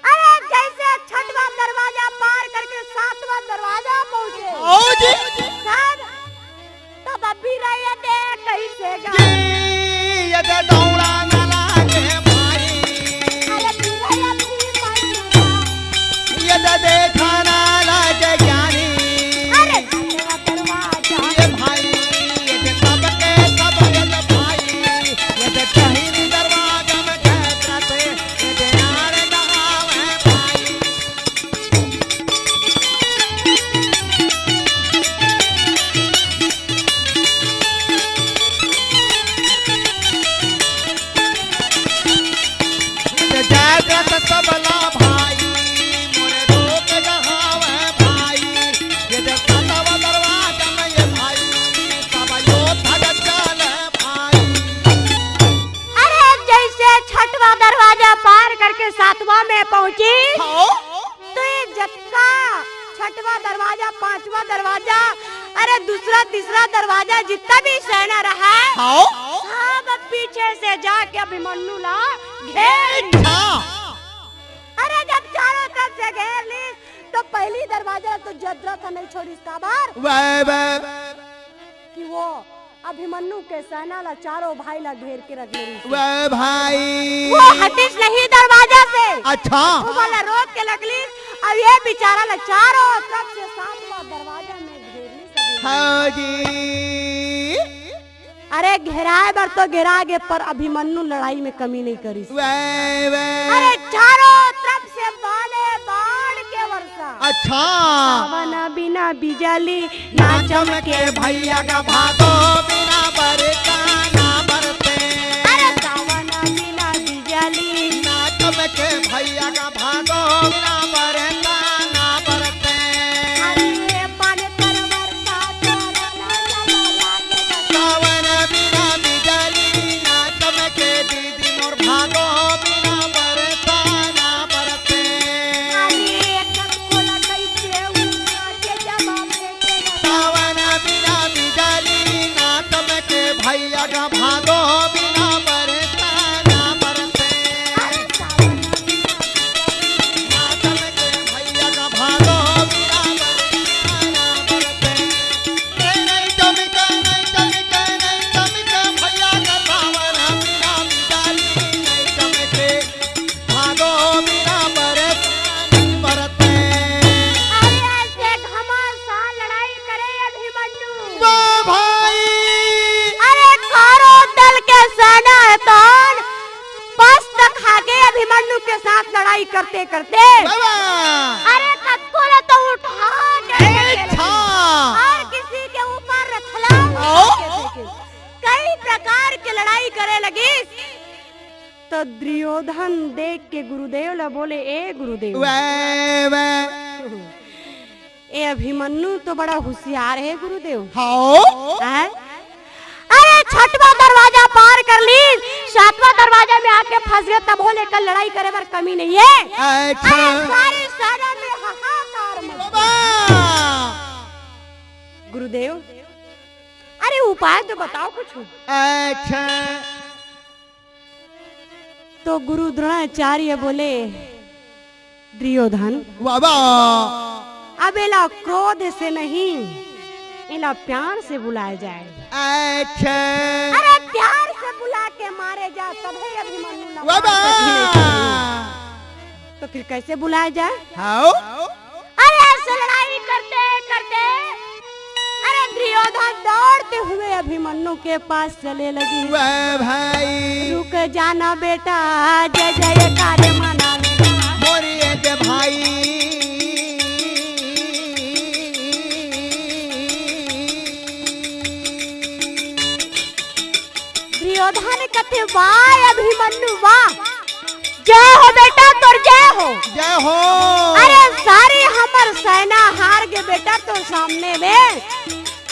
अरे जइसे छठवां दरवाजा पार करके सातवां दरवाजा पहुंचे। आओ जी। तब, तब अभी रहिए दे कइसे गा। जी, ये दे दौड़ा न लागे भाई। अरे अभी रहिए अभी भाई। ये दे देखा न लागे ज्ञानी। अरे छठवां दरवाजा। ये भाई, ये दे सबके सब ये दे भाई। ये दे कहीं दरवाजा में कहत रहे। अरे, जइसे छठवां दरवाजा पार करके सातवां में पहुंची, हाँ। तो ये जतका छठवां दरवाजा, पांचवां दरवाजा, अरे, दूसरा, तीसरा दरवाजा, जितना भी सेना रहा है, हाँ। सब पीछे से जाके अभिमन्यु ला घेर ली। अच्छा। अरे, जब चारों तरफ से घेर ली, तो पहली दरवाजा तो जदरा था, नहीं छोड़ी इसका बार। वाह, वाह। कि वो अभिमन्यु के सेना ला, चारों भाई ला घेर के रख ले रहिस। वाह भाई। वो हटिस नहीं दरवाजा से। अच्छा। वो वाला रोक के रख लिस, अब ये बिचारा ला चारों तरफ से सातवां दरवाजा में घेर लिस अभिमन्यु। हाँ जी। अरे घेराए बर तो घेरा गे, पर अभिमन्यु लड़ाई में कमी नहीं करिस। वाह, वाह। अरे चारों तरफ से बाने बाण के वर्षा। अच्छा। सावन बिना बिजली ना चमके भैया का भादो बिना बरसा ना बरसे। अरे सावन बिना बिजली ना चमके भैया का भादो बिना बरसा ना बरसे। अरे बन कर वर्षा करना चला लागे। सावन बिना बिजली ना चमके दीदी मोर भादो बिना बरसा ना बरसे। अरे कतको ला कइसे उनका के जवाब दे के बता। सावन बिना बिजली ना चमके भैया का भादो बिना बरसा ना बरसे। अरे सावन बिना बिजली ना चमके भैया का भादो बिना बरसा ना बरसे। अरे, ऐसे घमासान लड़ाई करे अभिमन्यु। वाह भाई। अरे, कौरव दल के सेना हे तौन पस्त खा के अभिमन्यु के साथ लड़ाई करते करते, बाबा। अरे कतको ला तो उठा के ए, फेंके छा। लगिस। और किसी के ऊपर रथला आओ। उठा के फेंके। कई प्रकार के लड़ाई करे लगिस। तो दुर्योधन देख के गुरुदेव ला बोले, "ए गुरुदेव।" वाह, वाह। ए अभिमन्यु तो बड़ा होशियार हे गुरुदेव। हाँ। हैं? अरे छठवां दरवाजा पार कर लिस, सातवां दरवाजा में आके फंस गे, तभो ले एकर लड़ाई करे बर कमी नहीं हे। अच्छा। अरे सारी सेना में हाहाकार मच गया। बाबा। गुरुदेव, अरे उपाय तो बताओ कुछ। अच्छा। तो गुरु द्रोणाचार्य बोले, दुर्योधन, बाबा, अब एला क्रोध से नहीं, एला प्यार से बुलाया जाए। अच्छा। अरे, प्यार से बुला के मारे जा, तभे अभिमन्यु ला बाबा। मार सकही नहीं। तो फिर कैसे बुलाया जाए? हाओ। अरे, ऐसे लड़ाई करते करते, अरे, दुर्योधन दौड़ते हुए अभिमन्यु के पास चले लगी। वाह भाई। रुक जाना बेटा, जय जयकार मनावे। मोरे ये दे भाई। दुर्योधन कथे, "वाह अभिमन्यु, वाह, जय हो बेटा, तोर जय हो।" जय हो। अरे, सारी हमर सेना हार गे बेटा तोर सामने में,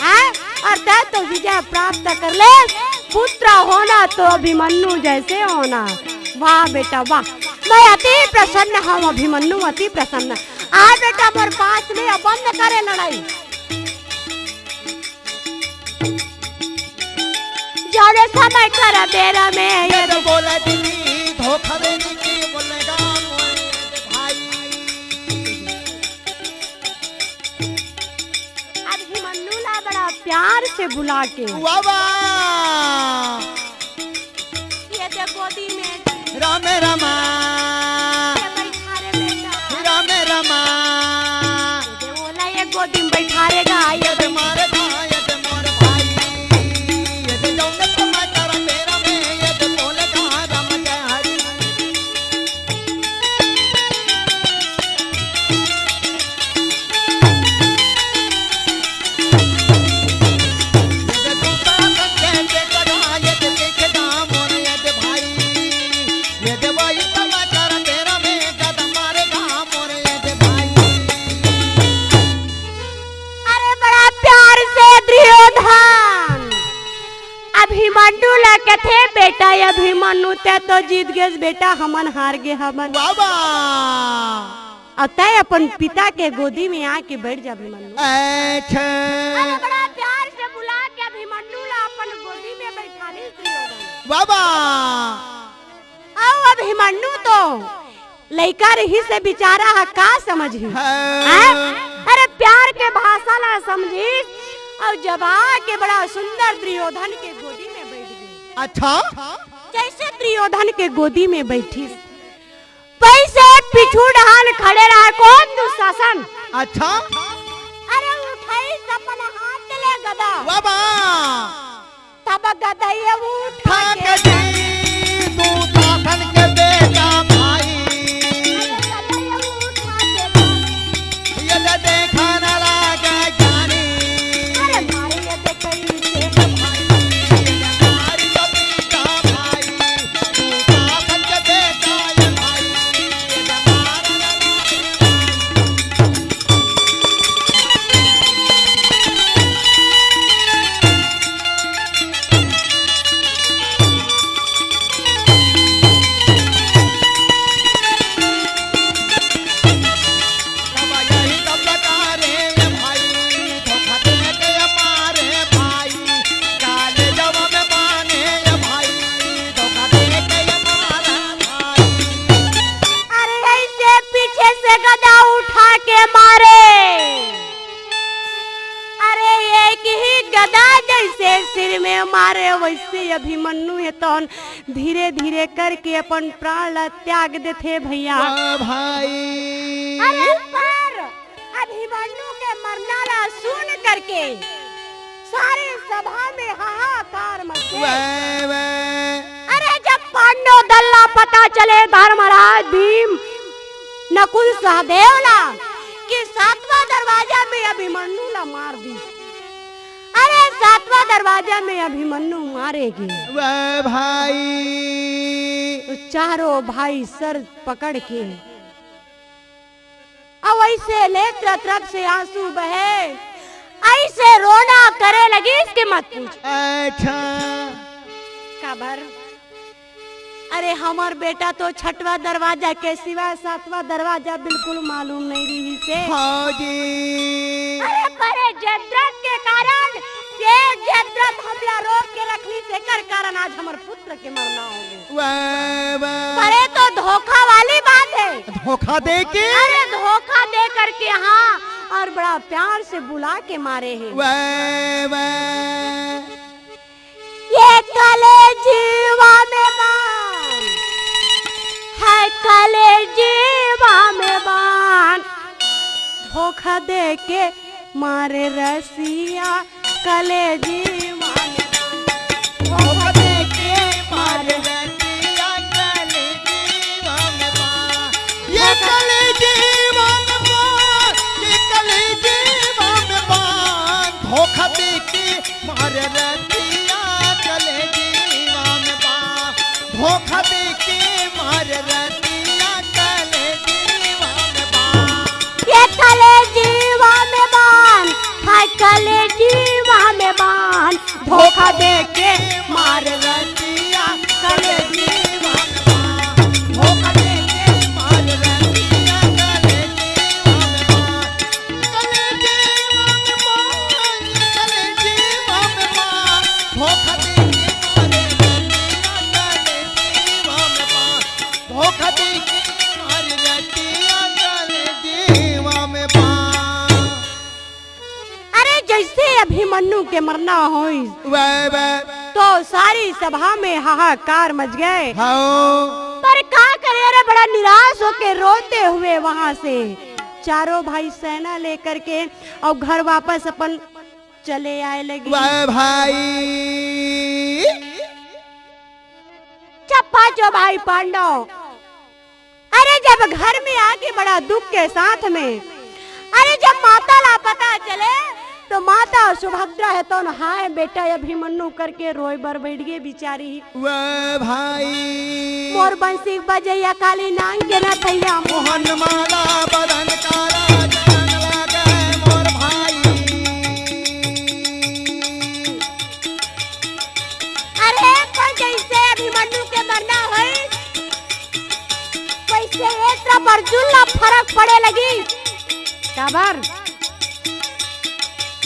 हैं? और तैं तो विजय प्राप्त कर ले। पुत्र होना तो अभिमन्यु जैसे होना। वाह बेटा, वाह, मैं अति प्रसन्न हूँ अभिमन्यु, अति प्रसन्न। आ बेटा, मोर पास में अब बंद करे लड़ाई। जाने समय कर बेरा में ये ये तो बोला दीदी, धोखा दे दीदी, बोलेगा मोरे भाई। अभिमन्यु ला बड़ा प्यार से बुला के। वाह, वाह। ये दे गोदी में। राम रामा। ये बैठा रे बेटा। राम रामा। ये दे ओला ये गोदी में बैठा रे गा, ये ये दे मारे गा, ये दे मोर भाई। ये दे जौने समाचार मेरा में, ये दे बोले गा राम जय हरी। अरे बड़ा प्यार से दुर्योधन अभिमन्यु ला कथे, "बेटा, ये अभिमन्यु, तैं तो जीत गेस बेटा, हमन हार गे हमन।" बाबा। अउ तैं अपन पिता के गोदी में आके बैठ जा अभिमन्यु। अच्छा। अरे बड़ा प्यार से बुला के अभिमन्यु ला अपन गोदी में बैठालिस दुर्योधन। बाबा। अउ अभिमन्यु तो लइका रहिस हे बेचारा ह, का समझही? हाँ। हैं? अरे प्यार के भाषा ला समझिस अउ जब आके बड़ा सुंदर दुर्योधन के गोदी में बैठ गे। अच्छा। जैसे दुर्योधन के गोदी में बैठिस, वैसे पीछू डहान खड़े रहा कौन? दुशासन। अच्छा। अरे उठाइस अपन हाथ ले गदा। बाबा। तब गदई उठा के दी, तू दाखन के बेटा भाई। अरे गदई उठा के दी। ये दे देखा ना लागे जानी। अरे मारे ये दे कैसे भाई। ये दे मारी तो बेटा भाई। तू दाखन के बेटा ये भाई। ये दे मारा ना लागे। अरे ऐसे पीछे से गदा उठा के मारे। अरे एक ही गदा जैसे सिर में मारे, वैसे अभिमन्यु हे तौन धीरे धीरे करके अपन प्राण ला त्याग देथे भैया। वाह भाई। अरे पर अभिमन्यु के मरना ला सुन करके सारे सभा में हाहाकार मचे। वाह, वाह। अरे जब पांडव दल ला पता चले धर्मराज भीम नकुल सहदेव ला कि सातवां दरवाजा में अभिमन्यु ला मार दी। अरे सातवां दरवाजा में अभिमन्यु मारे गे। वाह भाई। तो चारों भाई सर पकड़ के अउ ऐसे नेत्र तरफ से आंसू बहे, ऐसे रोना करे लगिस कि मत पूछ। अच्छा। काबर? अरे हमर बेटा तो छठवां दरवाजा के सिवाय सातवां दरवाजा बिल्कुल मालूम नहीं रहिस हे। हाँ जी। अरे परे जयद्रथ के कारण के जतरा धमला रोक के रखली, तेकर कारण आज हमर पुत्र के मरना हो गए। वाह, वाह। अरे तो धोखा वाली बात है। धोखा दे के? अरे धोखा दे करके, हाँ, और बड़ा प्यार से बुला के मारे हैं। वाह, वाह। ये कलेजीवा में बान, है कलेजीवा में बान, धोखा दे के मारे रसिया कलेजीवा में बान। धोखा दे के मारे रसिया कलेजीवा में बान। ये कलेजीवा में बान, ये कलेजीवा में बान। धोखा दे के मारे रसिया कलेजीवा में बान। धोखा दे के मारे रसिया कलेजीवा में बान। ये कलेजीवा में बान, हाय कलेजीवा में बान, धोखा दे के मार रतिया कलेजीवा में बान, धोखा दे के मार रतिया कलेजीवा में बान, कलेजीवा में बान, कलेजीवा में बान, धोखा दे के मार रतिया कलेजीवा में बान, धोखा दे के मार रतिया कलेजीवा में बान। अरे, जैसे अभिमन्यु के मरना होइस, वाह, वाह। तो सारी सभा में हाहाकार मच गए। हाँ। पर का करे, अरे, बड़ा निराश होके रोते हुए वहां से चारों भाई सेना लेकर के और घर वापस अपन चले आए लगी। वाह भाई। जब पांचों भाई पांडव, अरे, जब घर में आके बड़ा दुख के साथ में, अरे, जब माता ला पता चले, तो माता सुभद्रा हे तो, हाय बेटा अभिमन्यु करके रोए बर बैठ गए बिचारी। वाह भाई। मोर बंसी बजैया काली नांग के नथैया। मोहन माला बदन काला चनन लागे मोर भाई। अरे, पर जैसे अभिमन्यु के मरना होइस, वैसे ये तरफ अर्जुन ला फरक पड़े लगी। काबर?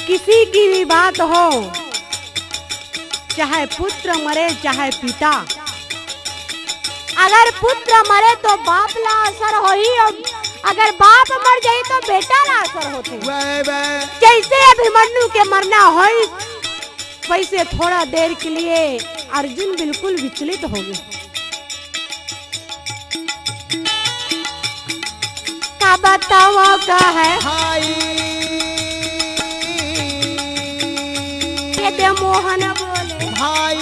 किसी की भी बात हो, चाहे पुत्र मरे, चाहे पिता, अगर पुत्र मरे तो बाप ला असर होही, और अगर बाप मर जाही तो बेटा ला असर होथे। वाह, वाह। जैसे अभिमन्यु के मरना होइस, वैसे थोड़ा देर के लिए अर्जुन बिल्कुल विचलित हो गए। का बतावव का हे? भाई। ये दे मोहन बोले। भाई।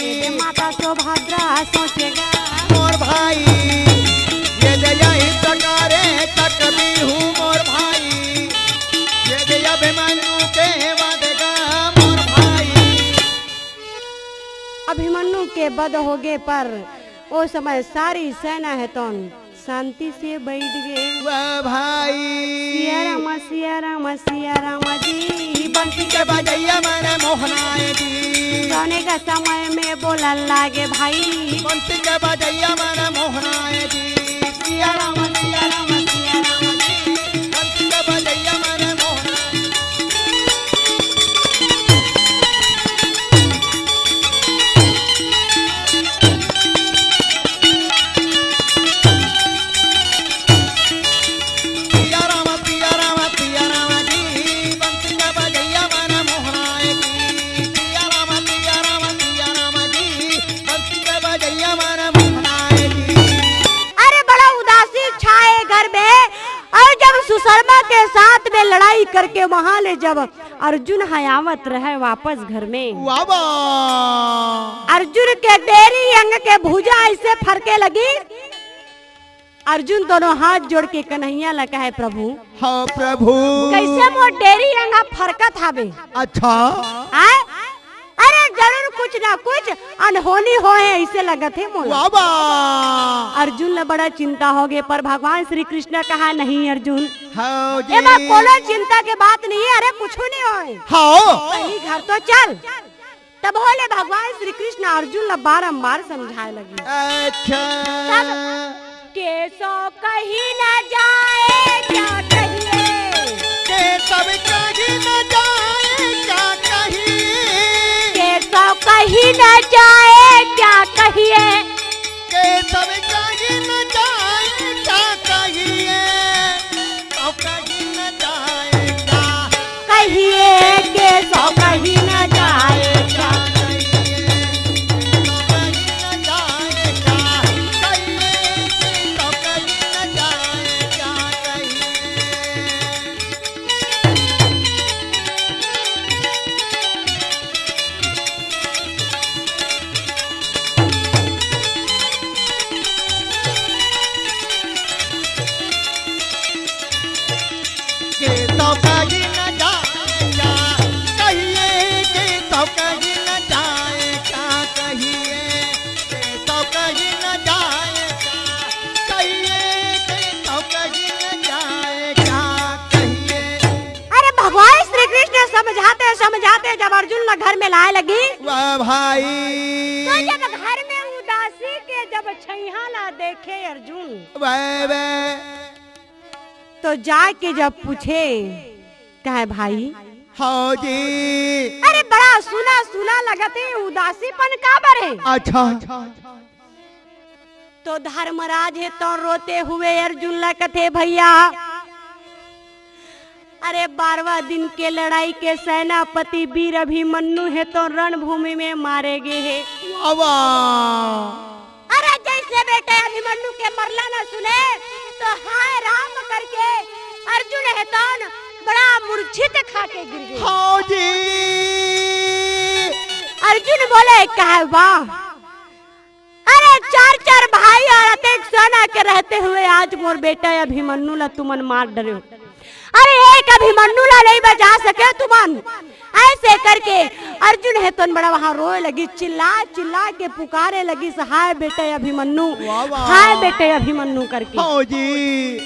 ये दे माता सुभद्रा सोचेगा। मोर भाई। ये दे यही प्रकारे तक भी हूँ मोर भाई। ये दे अभिमन्यु के वादेगा मोर भाई। अभिमन्यु के वध होगे पर ओ समय सारी सेना हे तोन शांति से बैठ गे। वाह भाई। सिया राम, सिया राम, सिया राम जी। बंसी के बजैया मन मोहनाए जी। सोने का समय में बोलन लागे भाई। बंसी के बजैया मन मोहनाए जी। सिया राम, सिया राम, सिया राम जी। बंसी के बजैया मन मोहनाए। सिया राम, सिया राम, सिया राम जी, बंसी के बजैया मन मोहनाए जी। सिया राम, सिया राम, सिया राम जी, बंसी के बजैया मन मोहनाए जी। अरे, बड़ा उदासी छाए घर में, और जब सुशर्मा के साथ में लड़ाई करके वहां ले जब अर्जुन ह आवत रहे वापस घर में। वाह, वाह। अर्जुन के डेरी अंग के भुजा ऐसे फरके लगी। अर्जुन दोनों हाथ जोड़ के कन्हैया ला कहे, "प्रभु, हाँ प्रभु। कैसे मोर डेरी अंग ह फरकत हावे?" अच्छा। आय? अरे, जरूर कुछ ना कुछ अनहोनी होए हे, ऐसे लगत हे मोला। वाह, वाह। अर्जुन ला बड़ा चिंता होगे, पर भगवान श्री कृष्ण कहा, "नहीं अर्जुन, हाँ जी। एमा कोनो चिंता के बात नहीं हे, अरे कुछ नहीं होए। हाँ। पहली घर तो चल।" तब होले भगवान श्री कृष्ण अर्जुन ला बारंबार समझाए लगी। अच्छा। तब केशव कहीं ना जाए, क्या कहिए? केशव कहीं ना समझाते जब अर्जुन ला घर में लाए लगी, वाह भाई। तो जब घर में उदासी के जब छैहा ला देखे अर्जुन, वाह, वाह। तो जाके जब पूछे, कहे, "भाई, हाँ जी। अरे, बड़ा सुना सुना लगत हे, उदासीपन काबर हे?" अच्छा। तो धर्मराज हे तो रोते हुए अर्जुन ला कथे, "भैया, अरे, बारहवाँ दिन के लड़ाई के सेनापति वीर अभिमन्यु हे तो रणभूमि में मारे गे हे।" वाह, वाह। अरे, जैसे बेटा अभिमन्यु के मरना न सुने तो हाय राम करके अर्जुन हे तो बड़ा मूर्छित खा के गिर गे। हाँ जी। अर्जुन बोले, "कहे, वाह, अरे, चार चार भाई और अतेक सेना के रहते हुए आज मोर बेटा अभिमन्यु ला तुमन मार डरे हो। अरे, एक अभिमन्यु ला नहीं बचा सके तुमन।" ऐसे करके अर्जुन हे तो बड़ा वहां रोए लगी, चिल्ला चिल्ला के पुकारे लगी, "हाय बेटा अभिमन्यु, वाह, वाह। हाय बेटा अभिमन्यु" करके। हाँ जी।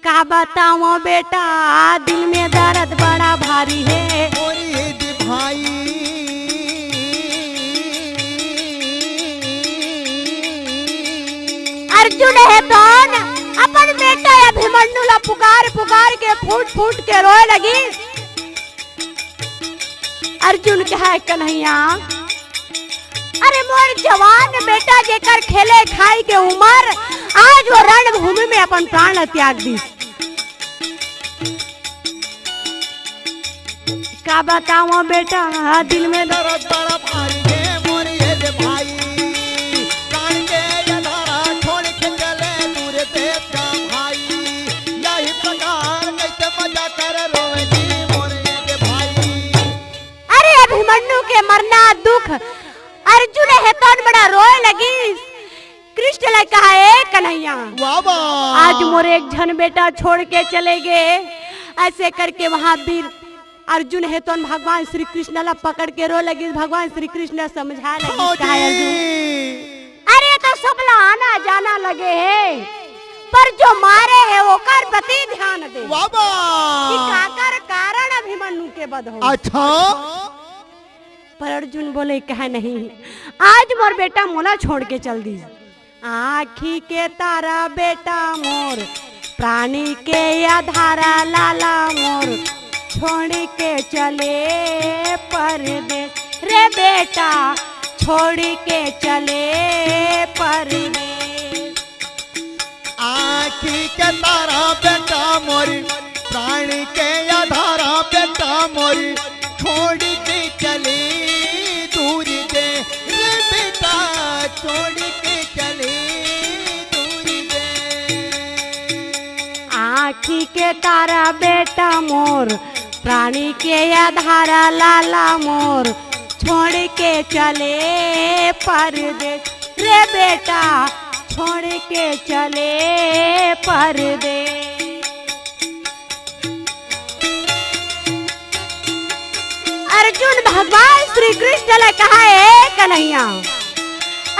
का बतावं बेटा, दिल में दर्द बड़ा भारी हे। मोरी दे भाई। अर्जुन हे तो अपन बेटा अभिमन्यु ला पुकार पुकार के फूट फूट के रोए लगी। अर्जुन कहे, "कन्हैया, अरे मोर जवान बेटा जेकर खेले खाए के उमर, आज वो रणभूमि में अपन प्राण ला त्याग दिस।" का बतावं बेटा, दिल में दर्द बड़ा भारी हे मोर ये दे भाई। प्राण के ये धारा छोड़ के चले दूर देश का भाई। यही प्रकार कैसे मजा कर रोवेगी मोर ये दे भाई। अरे अभिमन्यु के मरना दुख अर्जुन हे तो बड़ा रोए लगी। कृष्ण ला कहा, "ए कन्हैया, वाह, वाह। आज मोर एक झन बेटा छोड़ के चले गे।" ऐसे करके वहां वीर अर्जुन हे तो भगवान श्री कृष्ण ला पकड़ के रो लगी। भगवान श्री कृष्ण समझा लगी, हाँ कहा, जी। अर्जुन, अरे तो सब ला आना जाना लगे हे, पर जो मारे हे ओकर प्रति ध्यान दे। वाह, वाह। कि काकर कारण अभिमन्यु के वध हो। अच्छा। पर अर्जुन बोले, "कहे नहीं, आज मोर बेटा मोला छोड़ के चल दी।" आँखी के तारा बेटा मोर, प्राणी के आधारा लाला मोर, छोड़ के चले परदेस रे बेटा, छोड़ के चले परदेस। आँखी के तारा बेटा मोरी, प्राण के आधारा बेटा मोरी, छोड़ के चली दूर दे रे बेटा, छोड़ के चली दूर दे। आँखी के तारा बेटा मोर, प्राणी के आधारा लाला मोर, छोड़ के चले परदेस रे बेटा, छोड़ के चले परदेस। अर्जुन भगवान श्री कृष्ण ला कहा, "ए कन्हैया,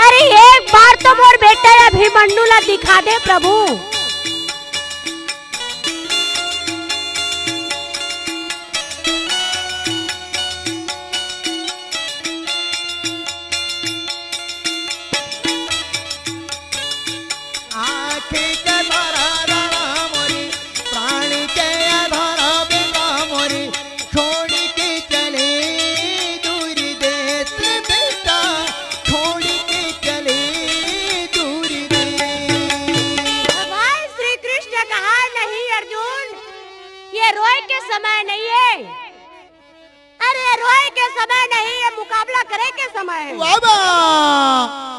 अरे एक बार तो मोर बेटा अभिमन्यु ला दिखा दे प्रभु।" आँखी के तारा राणा मोरी, प्राण के आधारा बेटा मोरी, छोड़ के चले दूर देश बेटा, छोड़ के चले दूर देश। भगवान श्री कृष्ण कहा, "नहीं अर्जुन, ये रोए के समय नहीं है।" अरे, रोए के समय नहीं, ये मुकाबला करे के समय है। वाह, वाह।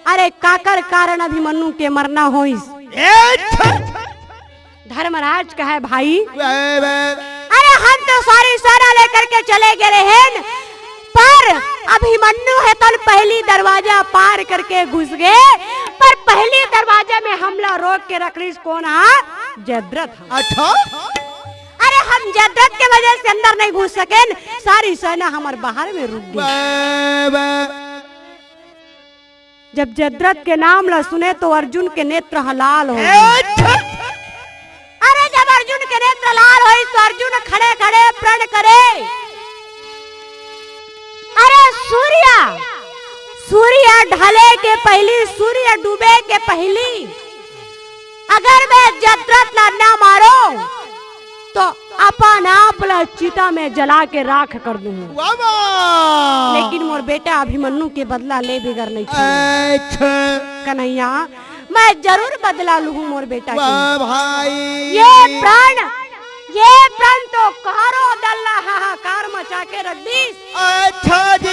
अरे, काकर कारण अभिमन्यु के मरना होइस? ए, छ- धर्मराज कहे, "भाई, वाह, वाह। अरे, हम तो सारी सेना लेकर के चले गए रहेन, पर अभिमन्यु हे तन पहली दरवाजा पार करके घुस गए, पर पहली दरवाजा में हमला रोक के रख लिस कोन हा? जयद्रथ हा।" अच्छा। अरे, हम जयद्रथ के वजह से अंदर नहीं घुस सकेन, सारी सेना हमर बाहर में रुक गई। वाह, वाह। जब जयद्रथ के नाम ला सुने तो अर्जुन के नेत्र ह लाल हो गए। ए, छ- अरे, जब अर्जुन के नेत्र लाल होइस तो अर्जुन खड़े खड़े प्रण करे, सूर्य, सूर्य ढले के पहिली, सूर्य डूबे के पहिली अगर मैं जयद्रथ ला ना मारूं, तो अपन आप ला चिता में जला के राख कर दूंहूं। वाह, वाह। लेकिन मोर बेटा अभिमन्यु के बदला ले बिगर नहीं छोड़ूं। अच्छा। कन्हैया, मैं जरूर बदला लूहूं मोर बेटा के। वाह भाई। ये प्राण, ये प्राण तो कारो दल्ला हाहाकार मचा के रख दीस। अच्छा जी।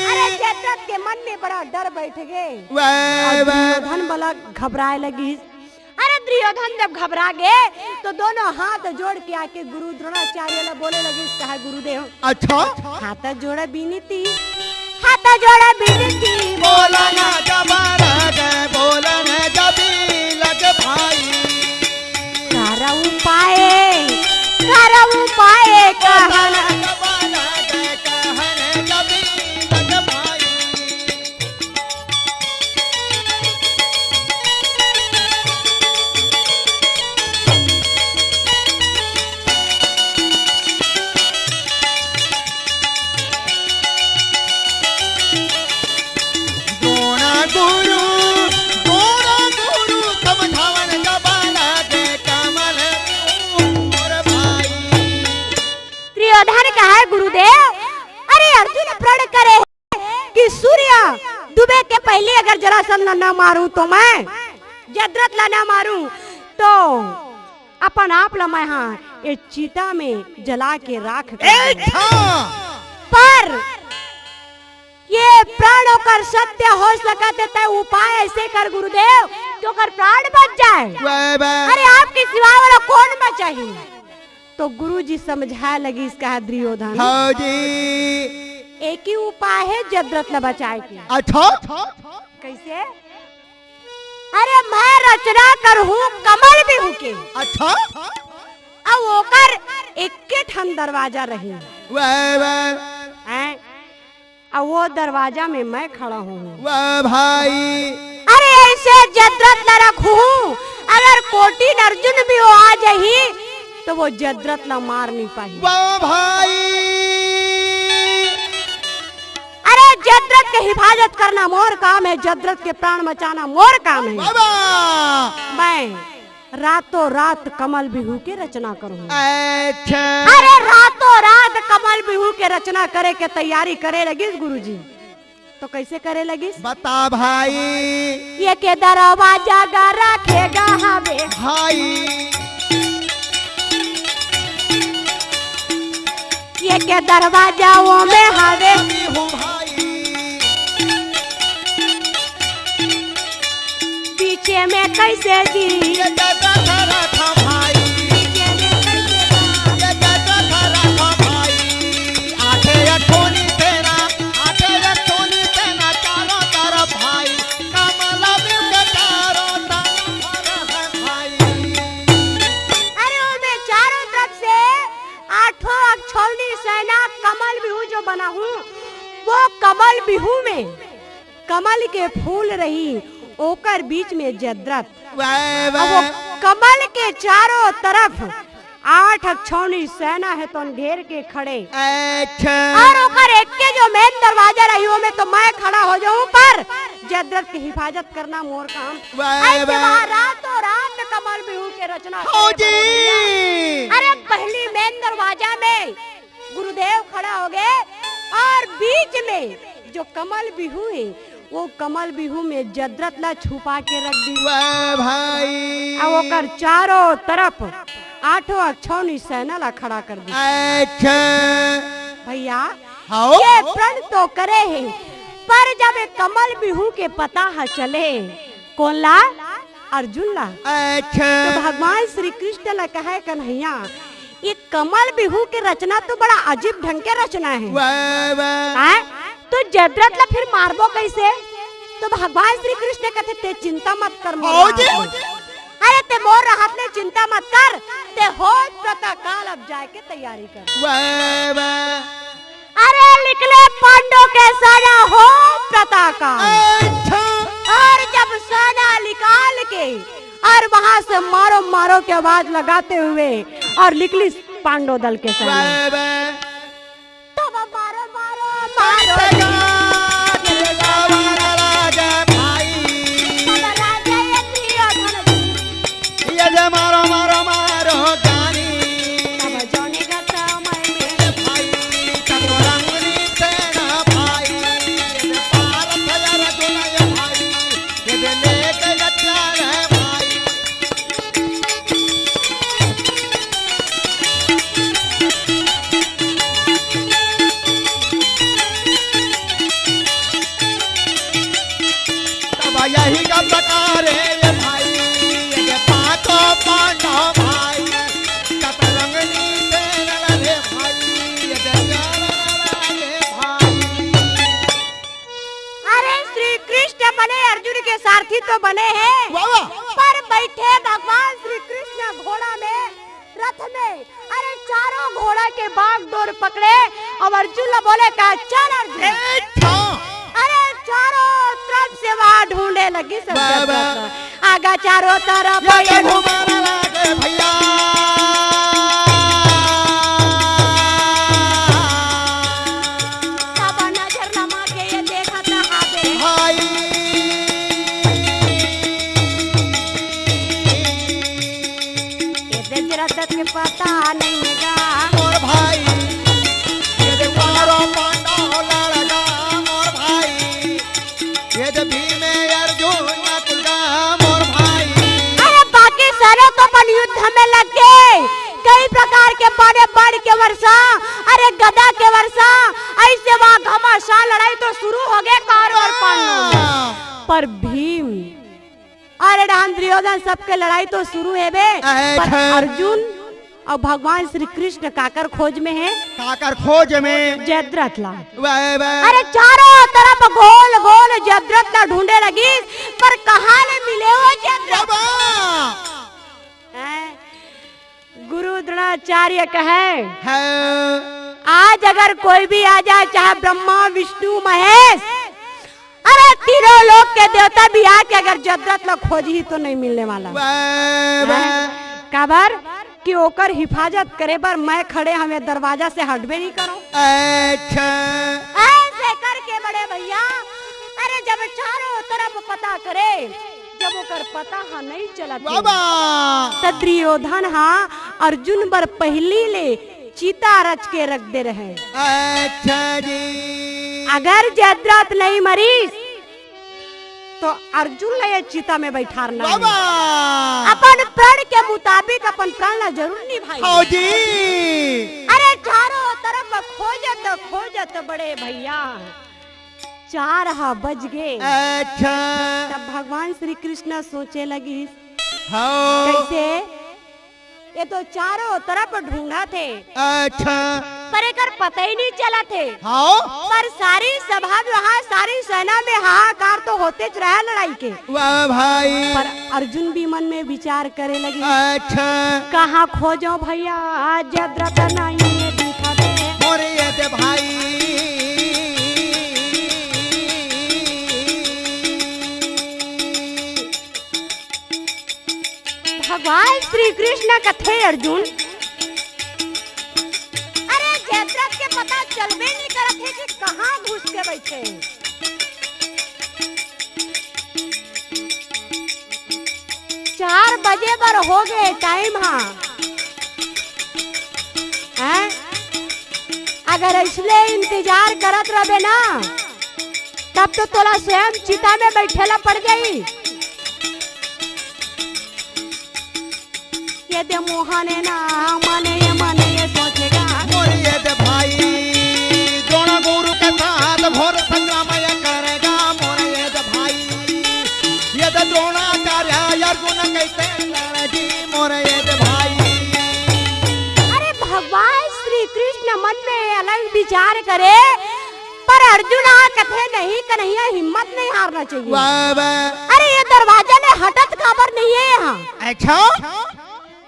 अरे, जयद्रथ के मन में बड़ा डर बैठ गे। वाह, अउ वाह। दुर्योधन बला घबराए लगिस। अरे, दुर्योधन जब घबरा गे, तो दोनों हाथ जोड़ के आके गुरु द्रोणाचार्य ला बोले लगिस, कहा, "गुरुदेव, अच्छा। हाथ जोड़ बिनती, हाथ जोड़ बिनती।" बोला ना जबर दे, बोला ना जबी लग भाई। कर उपाय, कर उपाय कहन। बोला ना जबर दे, कहन जबी लग भाई। द्रोण गुरु, द्रोण गुरु, समझावन जबाना दे कमल मोर भाई। दुर्योधन कहा, गुरुदेव, अरे अर्जुन प्रण करे कि सूर्य डूबे के पहिली अगर जरासंध ला न मारूं तो मैं, जयद्रथ ला न मारूं तो अपन आप ला मैं, हाँ, ये चिता में जला के राख कर दूं। अच्छा। पर ये प्राण ओकर सत्य हो सकत हे, तै उपाय ऐसे कर गुरुदेव कि ओकर प्राण बच जाए। वाह, वाह। अरे आपके सिवा वाला कौन बचा ही? तो गुरुजी समझाए लगिस, कहा दुर्योधन। हाँ जी। एक ही उपाय हे जयद्रथ ला बचाए के। अच्छा। कैसे? अरे मैं रचना करहूं कमल बिहू के। अच्छा। अब ओकर एक्के ठन दरवाजा रही। वाह, वाह। हैं? अउ वो दरवाजा में मैं खड़ा हूँ। वाह भाई। अरे ऐसे जयद्रथ ला रखूं, अगर कोटिन अर्जुन भी वो आ जाही, तो वो जयद्रथ ला मार नहीं पाही। वाह भाई। अरे जयद्रथ के हिफाजत करना मोर काम हे, जयद्रथ के प्राण बचाना मोर काम हे। वाह, वाह। मैं रातों रात कमल बिहू के रचना करहूं। अच्छा। अरे रातों रात कमल बिहू के रचना करे के तैयारी करे लगिस गुरुजी। तो कैसे करे लगिस? बता भाई। ये के दरवाजा गा रखेगा हवे। भाई। ये के दरवाजा वो में हवे। हूँ भाई। बीचे में कैसे जी? ये दादा धरा था भाई। बीचे में कैसे जी? ये दादा धरा था भाई। आठे अठोनी तेरा, आठे अठोनी तेरा चारों तरफ भाई। कमला बिहू के चारों तरफ है भाई। अरे ओमे चारों तरफ से आठों अक्षौनी सेना कमल बिहू जो बनाहूं, वो कमल बिहू में कमल के फूल रही, ओकर बीच में जयद्रथ। वाह, अब वो वाह। कमल के चारों तरफ आठ अक्षौनी सेना हे तोन घेर के खड़े। अच्छा। अउ ओकर एक्के जो मेन दरवाजा रही, ओमे तो मैं खड़ा हो जाऊं, पर जयद्रथ के हिफाजत करना मोर काम। वाह, ऐसे वाह। वहां रातों रात कमल बिहू के रचना हो करे जी। बनो भैया। अरे पहली मेन दरवाजा में गुरुदेव खड़ा हो गए अउ बीच में जो कमल बिहू हे, वो कमल बिहू में जयद्रथ ला छुपा के रख दी। वाह भाई। अउ ओकर चारों तरफ आठों अक्षौनी सेना ला खड़ा कर दी। अच्छा। भैया, हाँ। ये प्रण तो करे हे, पर जब ये कमल बिहू के पता ह चले, कौन ला? अर्जुन ला। अच्छा। तो भगवान श्री कृष्ण ला कहे, कन्हैया, ये कमल बिहू के रचना तो बड़ा अजीब ढंग के रचना हे। वाह, वाह। हैं? तो जयद्रथ ला फिर मारबो कैसे? तो भगवान श्री कृष्ण कथे, "ते चिंता मत कर मोर हाँ जी। रहत ले। अरे ते मोर रहत ले चिंता मत कर, ते हो प्रातः काल अब जाए के तैयारी कर।" वाह, वाह। अरे निकले पांडव के सेना हो प्रातः काल। अच्छा। अउ जब सेना निकाल के अउ वहां से मारो मारो के आवाज लगाते हुए अउ निकली पांडव दल के सेना। वाह, वाह। तब मारो, मारो, मारो। ही तो बने हे, वाह, वाह। पर बैठे भगवान श्री कृष्ण घोड़ा में, रथ में। अरे, चारों घोड़ा के बागडोर पकड़े अउ अर्जुन ला बोले का, "चल अर्जुन।" ए, ठा। अरे, चारों तरफ से वहाँ ढूंढे लगी सब वाह, वाह। जगह। आगा चारों तरफ ये ये तो ढूंढ- घुमाना लागे भैया। सब नजर लमा के ये देखत हावे। भाई। ये दशरथ के पता नहीं गा। मोर भाई, ये दे पारो पांडव लड़गा, मोर भाई, ये दे भीम अर्जुन नकुल गा, मोर भाई। अरे बाकी सारे तो अपन युद्ध में लग गए, कई प्रकार के बाणे, बाण के वर्षा, अरे गदा के वर्षा, ऐसे वहाँ घमासान लड़ाई तो शुरू हो गए कौरव और पांडव में। हाँ। पर भीम अरे डहान दुर्योधन, सबके लड़ाई तो शुरू हे बे, अहे पर छे। अर्जुन अउ भगवान श्री कृष्ण काकर खोज में हे? काकर खोज में? जयद्रथ ला। वाह, वाह। अरे चारों तरफ गोल गोल जयद्रथ ला ढूंढे लगिस, पर कहाँ ले मिले हो जयद्रथ? बाबा। हैं? गुरु द्रोणाचार्य कहे, हाँ। आज अगर कोई भी आ जाए, चाहे ब्रह्मा, विष्णु, महेश, अरे तीनों लोक के देवता भी आके अगर जयद्रथ ला खोजही तो नहीं मिलने वाला। वाह, वाह। हैं? काबर कि ओकर हिफाजत करे बर मैं खड़े हवे, दरवाजा से हटबे नहीं करो। अच्छा। ऐसे करके बड़े भैया, अरे जब चारों तरफ पता करे, जब ओकर पता हा नहीं चलत हे, बाबा। त दुर्योधन हा अर्जुन बर पहिली ले चिता रच के रख दे रहे। अच्छा जी। अगर जयद्रथ नहीं मरीस, तो अर्जुन ला ये चिता में बैठारना हे। बाबा। अपन प्रण के मुताबिक अपन प्रण ला जरूर निभाई। हाँ जी। अरे चारों तरफ खोजत खोजत बड़े भैया, चार हा बज गे। अच्छा। तब भगवान श्री कृष्ण सोचे लगिस, हाँ। कैसे? ये तो चारों तरफ ढूंढत हे। अच्छा। पर एकर पता ही नहीं चलत हे। हाँ। पर सारी सभा में, वहाँ सारी सेना में हाहाकार तो होतेच रहा लड़ाई के। वाह भाई। पर अर्जुन भी मन में विचार करे लगिस। अच्छा। कहाँ खोजो भैया, आज जयद्रथ नहीं दिखत हे। मोरे ये दे भाई। भगवान श्री कृष्ण कथे अर्जुन, अरे जयद्रथ के पता चलबे नहीं करत हे कि कहाँ घुस के बैठे हे। चार बजे बर हो गे टाइम हा। हैं? अगर इसले इंतजार करत रहबे ना, तब तो तोला स्वयं चिता में बैठे ला पड़ जाई। ये दे मोहन ना मने, ये मने ये सोचेगा। मोर ये दे भाई, द्रोण गुरु के साथ घोर संग्राम ये करेगा। मोर ये दे भाई, ये दे द्रोणाचार्य अर्जुन कैसे लड़े जी। मोर ये दे भाई। अरे भगवान श्री कृष्ण मन में अलग विचार करे, पर अर्जुन हा कथे नहीं कन्हैया, हिम्मत नहीं हारना चाहिए। वाह, वाह। अरे ये दरवाजा में हटत काबर नहीं है यहाँ? अच्छा।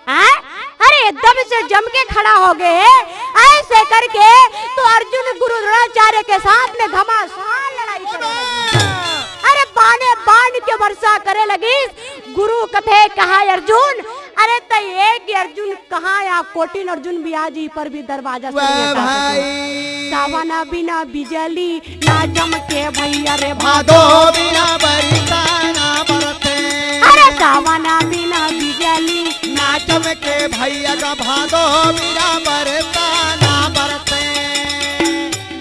हैं? अरे एकदम से जम के खड़ा हो गए हैं। ऐसे करके तो अर्जुन गुरु द्रोणाचार्य के साथ में घमासान लड़ाई कर रहे हैं। अरे बाणे बाण के वर्षा करे लगिस। गुरु कथे कहा अर्जुन, अरे त एक अर्जुन कहाँ या कोटिन अर्जुन भी आ जी पर भी दरवाजा से वाह नहीं हटा भाई। सके। सावन बिना बिजली ना चमके भैया रे भादो। भादो बिना बरसा ना बरसे। अरे सावन बिना बिजली ना चमके भैया का भादो बिना बरसा ना बरसे।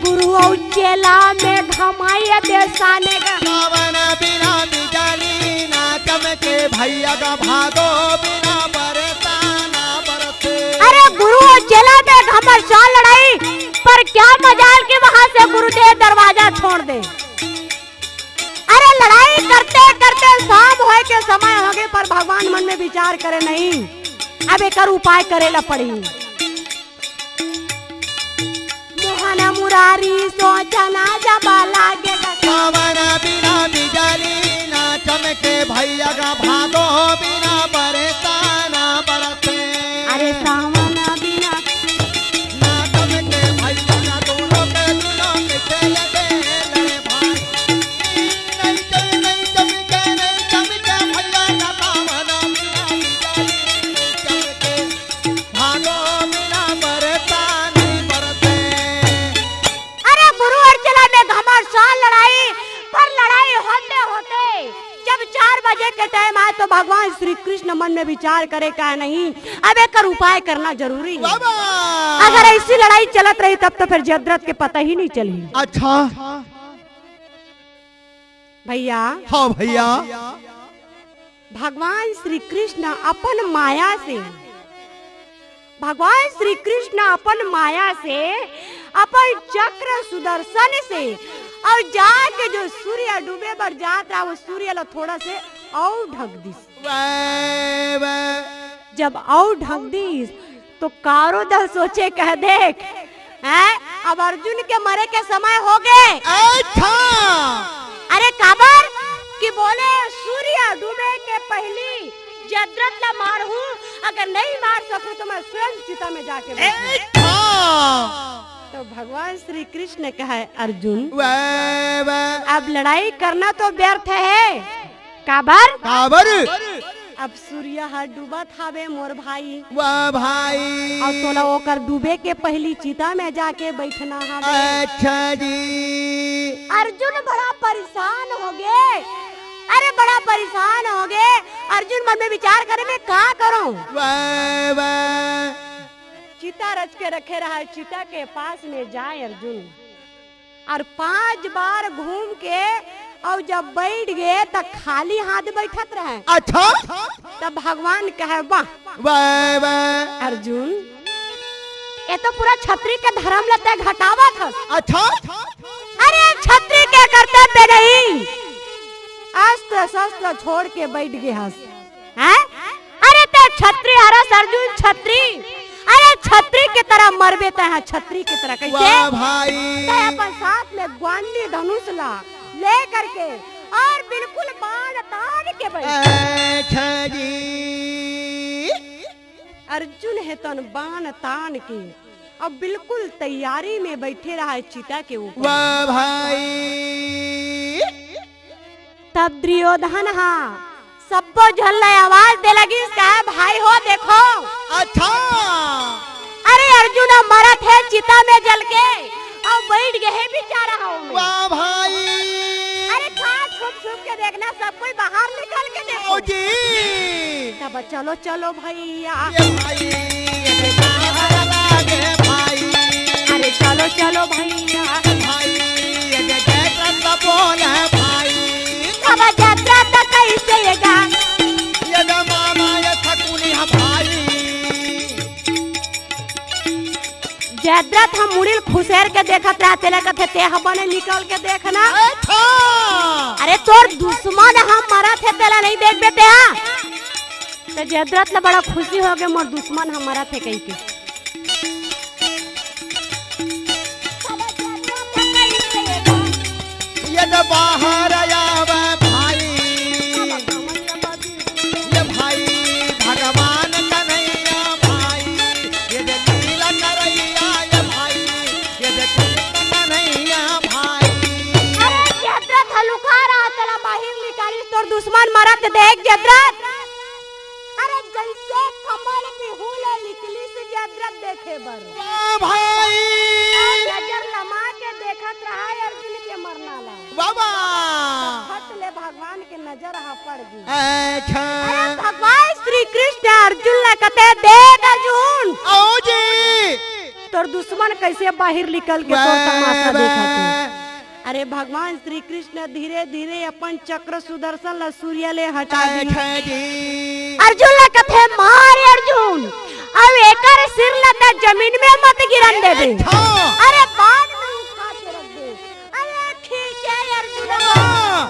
गुरु अउ चेला में घमाई दे साने गा। सावन बिना बिजली ना चमके भैया का भादो बिना बरसा ना बरसे। अरे गुरु अउ चेला में घमासान लड़ाई, पर क्या मजाल कि वहां से गुरुदेव दरवाजा छोड़ दे। अरे लड़ाई करते करते शाम होए के समय हो गए, पर भगवान मन में विचार करे नहीं, अब एकर उपाय करे ला पड़ी। मोहन मुरारी सोचना जब लागे गा। सावन बिना बिजली ना के भैया का भादो बिना बरसाना बरसे। अरे सावन बिना। ना तम के भैया ना दोनों के दुनों के चल दे लड़े भाई। नहीं चल, नहीं चल के, नहीं चल के भैया का सावन बिना बिजली नहीं चल के। भादो बिना बरसाना बरसे। अरे गुरु अर्जुन, में घमासान लड़ाई, पर लड़ाई होते होते जब चार बजे के टाइम आए तो भगवान श्री कृष्ण मन में विचार करे का नहीं, अब एकर उपाय करना जरूरी है। बाबा! अगर ऐसी लड़ाई चलत रही तब तो फिर जयद्रथ के पता ही नहीं चली। अच्छा। भैया। हाँ भैया। भगवान श्री कृष्ण अपन माया से, भगवान श्री कृष्ण अपन माया से, अपन चक्र सुदर्शन से, और जाके जो सूर्य डूबे बर जात रहा, वो सूर्य ला थोड़ा से और ढक दिस। वाह, वाह। जब और ढक दिस, तो कारो दल सोचे कह देख, हैं? अब अर्जुन के मरे के समय हो गए। अच्छा। अरे काबर कि बोले सूर्य डूबे के पहली जयद्रथ ला मारहूं, अगर नहीं मार सकूं तो मैं स्वयं चिता में जाके बैठूं। अच्छा। तो भगवान श्री कृष्ण कहे, अर्जुन, वाह, वाह। अब लड़ाई करना तो व्यर्थ है। काबर? काबर? अब सूर्य ह डूबत हावे मोर भाई। वाह भाई। अउ तोला ओकर डूबे के पहिली चिता में जाके बैठना हावे। अच्छा जी। अर्जुन बड़ा परेशान हो गे। अरे बड़ा परेशान हो गे। अर्जुन मन में विचार करे, मैं का करूं? वाह, वाह। चिता रच के रखे रहा है, चिता के पास में जाए अर्जुन। अउ पांच बार घूम के अउ जब बैठ गे त खाली हाथ बैठत रहे। अच्छा। तब भगवान कहे, वाह। वाह, वाह। अर्जुन, ये तो पूरा छत्री के धर्म ल तैं घटावत हस। अच्छा। अरे छत्री के कर्तव्य नहीं, अस्त्र शस्त्र छोड़ के बैठ गे हस। हैं? अरे तैं छत्री हरस अर्जुन, छत्री। अरे छत्री के तरह मरबे तैं ह, छत्री के तरह। कैसे? वाह भाई। तैं अपन साथ में ग्वांडी धनुष ला ले करके अउ बिल्कुल बाण तान के बैठ। अच्छा जी। अर्जुन हे तन बाण तान के अब बिल्कुल तैयारी में बैठे रहा है चिता के ऊपर। वाह भाई। तब दुर्योधन हा सब्बो झन ला आवाज दे लगिस, का भाई हो देखो। अच्छा। अरे अर्जुन अब मरत हे चिता में जल के, अउ बैठ गे हे बेचारा हो में। वाह भाई। अरे का छुप छुप के देखना, सब कोई बाहर निकल के देखो। आओ जी। तब चलो चलो भैया। ये भाई, ये बाहर लागे भाई। अरे चलो चलो भैया। भाई, ये जय जय कृष्ण बोले भाई। अब यात्रा तो कैसे ये गा? ये जो मामा ये सकुनी है भाई। जयद्रथ ह मुड़ी ल खुसेर के देखत रहा, तेला कथे, "ते ह बने निकल के देखना।" अच्छा। अरे तोर दुश्मन ह मरत हे, तेला नहीं देखबे ते ह? त जयद्रथ ल बड़ा खुशी हो गे, मोर दुश्मन ह मरत हे कहिके। ये तो बाहर आवे भाई, ये भाई भगवान कन्हैया भाई, ये दे लीला करैया ये भाई, ये दे कृष्ण कन्हैया भाई। अरे जयद्रथ ह लुका रहा, तेला बाहिर निकालिस, तोर दुश्मन मरत देख जयद्रथ। अरे जैसे कमल बिहू ले निकलिस जयद्रथ देखे बर। वाह भाई। नजर लमा के देखत रहा अर्जुन के मरना ला। वाह, वाह। फट ले भगवान के नजर ह पड़ गे। अच्छा। अरे भगवान श्री कृष्ण अर्जुन ला कथे, "देख अर्जुन।" आओ जी। तोर दुश्मन कैसे बाहिर निकल के तोर वाह, तमाशा वाह। देखत हे। अरे भगवान श्री कृष्ण धीरे धीरे अपन चक्र सुदर्शन ला सूर्य ले हटा दी। अच्छा जी। अर्जुन ला कथे, "मार अर्जुन, अब एकर सिर ला त जमीन में मत गिरन देबे।" अच्छा। अरे बाण में उठा के रख दे। अरे खींचे अर्जुन। हाँ।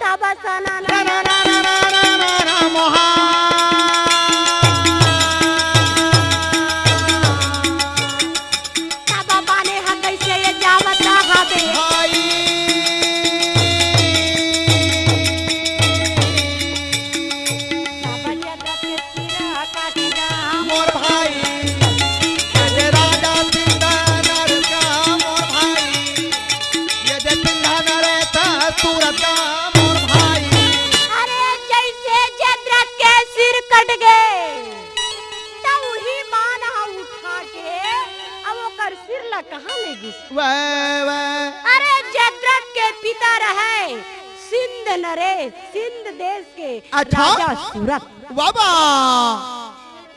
तब सना ना ना ना ना ना ना ना ना मोहा। तब बाने ह कैसे ये जावत हवे। भाई। वाह, वाह। अरे, जदरथ के पिता रहे सिंध नरेश, सिंध देश के अच्छा? राजा सुरत। वाह, वाह।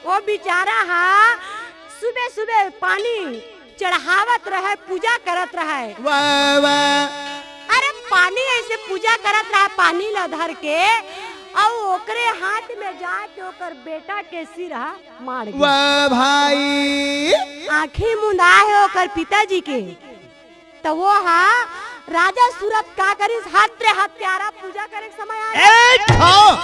वो बेचारा हा सुबह सुबह पानी चढ़ावत रहे, पूजा करत रहे। वाह, वाह। अरे, पानी ऐसे पूजा करत रहे, पानी ला धर के, अउ ओकरे हाथ में जाके ओकर बेटा के सिर हा माड़ गे। वाह भाई। आँखी मुंदा हे ओकर पिताजी के। त वो हा राजा सुरत का करिस, हत्रे हत्यारा पूजा करे के समय आ गे। ए, छो।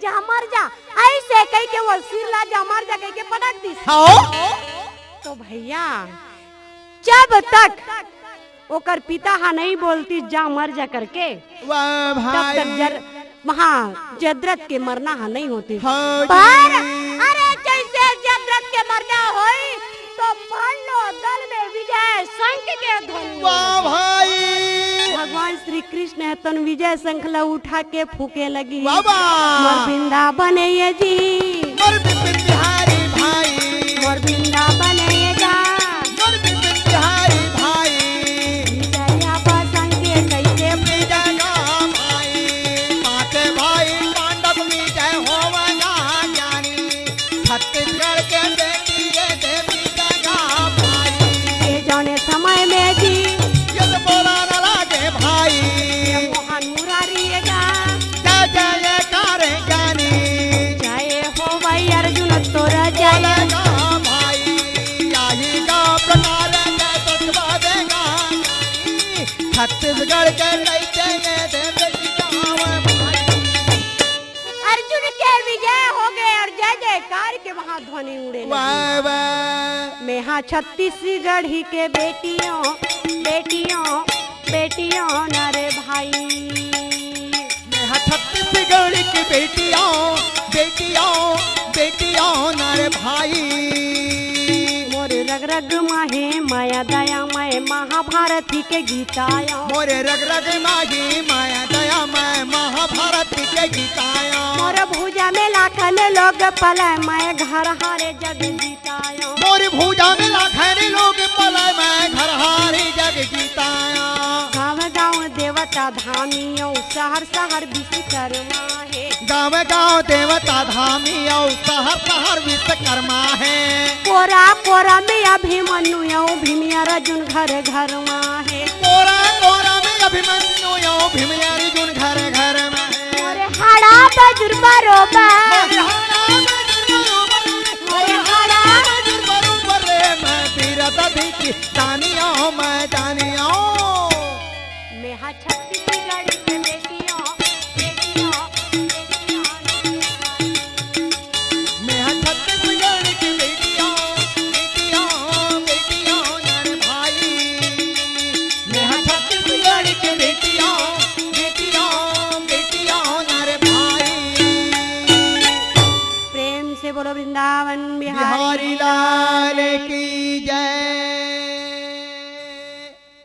जा मर जा, ऐसे कह के वो सिर ला जा मर जा कह के पटक दिस। हाँ। तो भैया, जब तक ओकर पिता हा नहीं बोलतिस जा मर जा करके, वाह तब तक भाई। जर-, वहाँ जदरथ के मरना हा नहीं होतिस। हाँ जी। पर अरे, जैसे जदरथ के मरना होई, तो भंडो दल में विजय शंख के ध्वनि वाह होई। भाई। भगवान श्री कृष्ण ह तन विजय शंख ला उठा के फूके लगी। वाह, वाह। मोर वृंदावन ये जी। मोर बिपिन बिहारी भाई। मोर वृंदावन ये जा। मोर बिपिन बिहारी भाई। विजय बसंग के कैसे विजय गा भाई। पाँचे भाई पांडव विजय होवगा ज्ञानी। छत्तीसगढ़ के बेटी ये देवी जगा भाई। ये जौने समय में जी। ये तो बोला न लागे भाई। ये मोहन मुरारी ये गा। जय जयकार ज्ञानी। जय हो भाई अर्जुन तोरा जय। बोलेगा भाई। यही का प्रकार है जय तो देगा। छत्तीसगढ़ के कैसे ये देवी जगा भाई। अर्जुन के विजय हो गे अउ जय जयकार के वहाँ ध्वनि उड़े लगे। वाह, वाह। मेहा छत्तीसगढ़ी के बेटियों, बेटियों, बेटियों न रे भाई। मेहा छत्तीसगढ़ी के बेटियों, बेटियों, बेटियों न रे भाई। मोर रग रग माहे माया दया माय महाभारती के गीताया। मोर रग रग माही माया दया माय महाभारती के गीताया। मोर भुजा में लाखन लोग पलय माय घर हारे जग जीताया। मोर भुजा में लाखन लोग पलय माय घर हारे जग जीताया। गाँव गाँव देवता धामियों शहर शहर विश्वकर्मा हे। गाँव गाँव देवता धामी अउ शहर शहर विश्वकर्मा हे। कोरा कोरा में अभिमन्यु अउ भीम अर्जुन घर घर मा हे। कोरा कोरा में अभिमन्यु अउ भीम अर्जुन घर घर मा हे। मोरे हाड़ा बजुर बरोबर। मोरे हाड़ा बजुर बरोबर। मोरे हाड़ा बजुर बरोबर रे, मैं बीरत भी की दानिया मैं दानिया। मेहा छत्तीसगढ़ के बेटियों, बेटियों, बेटियों। मेहा छत्तीसगढ़ के बेटियों, बेटियों, बेटियों नर भाई। मेहा छत्तीसगढ़ के बेटियों, बेटियों, बेटियों नर भाई। प्रेम से बोलो वृंदावन बिहारी बिहारी लाल की जय।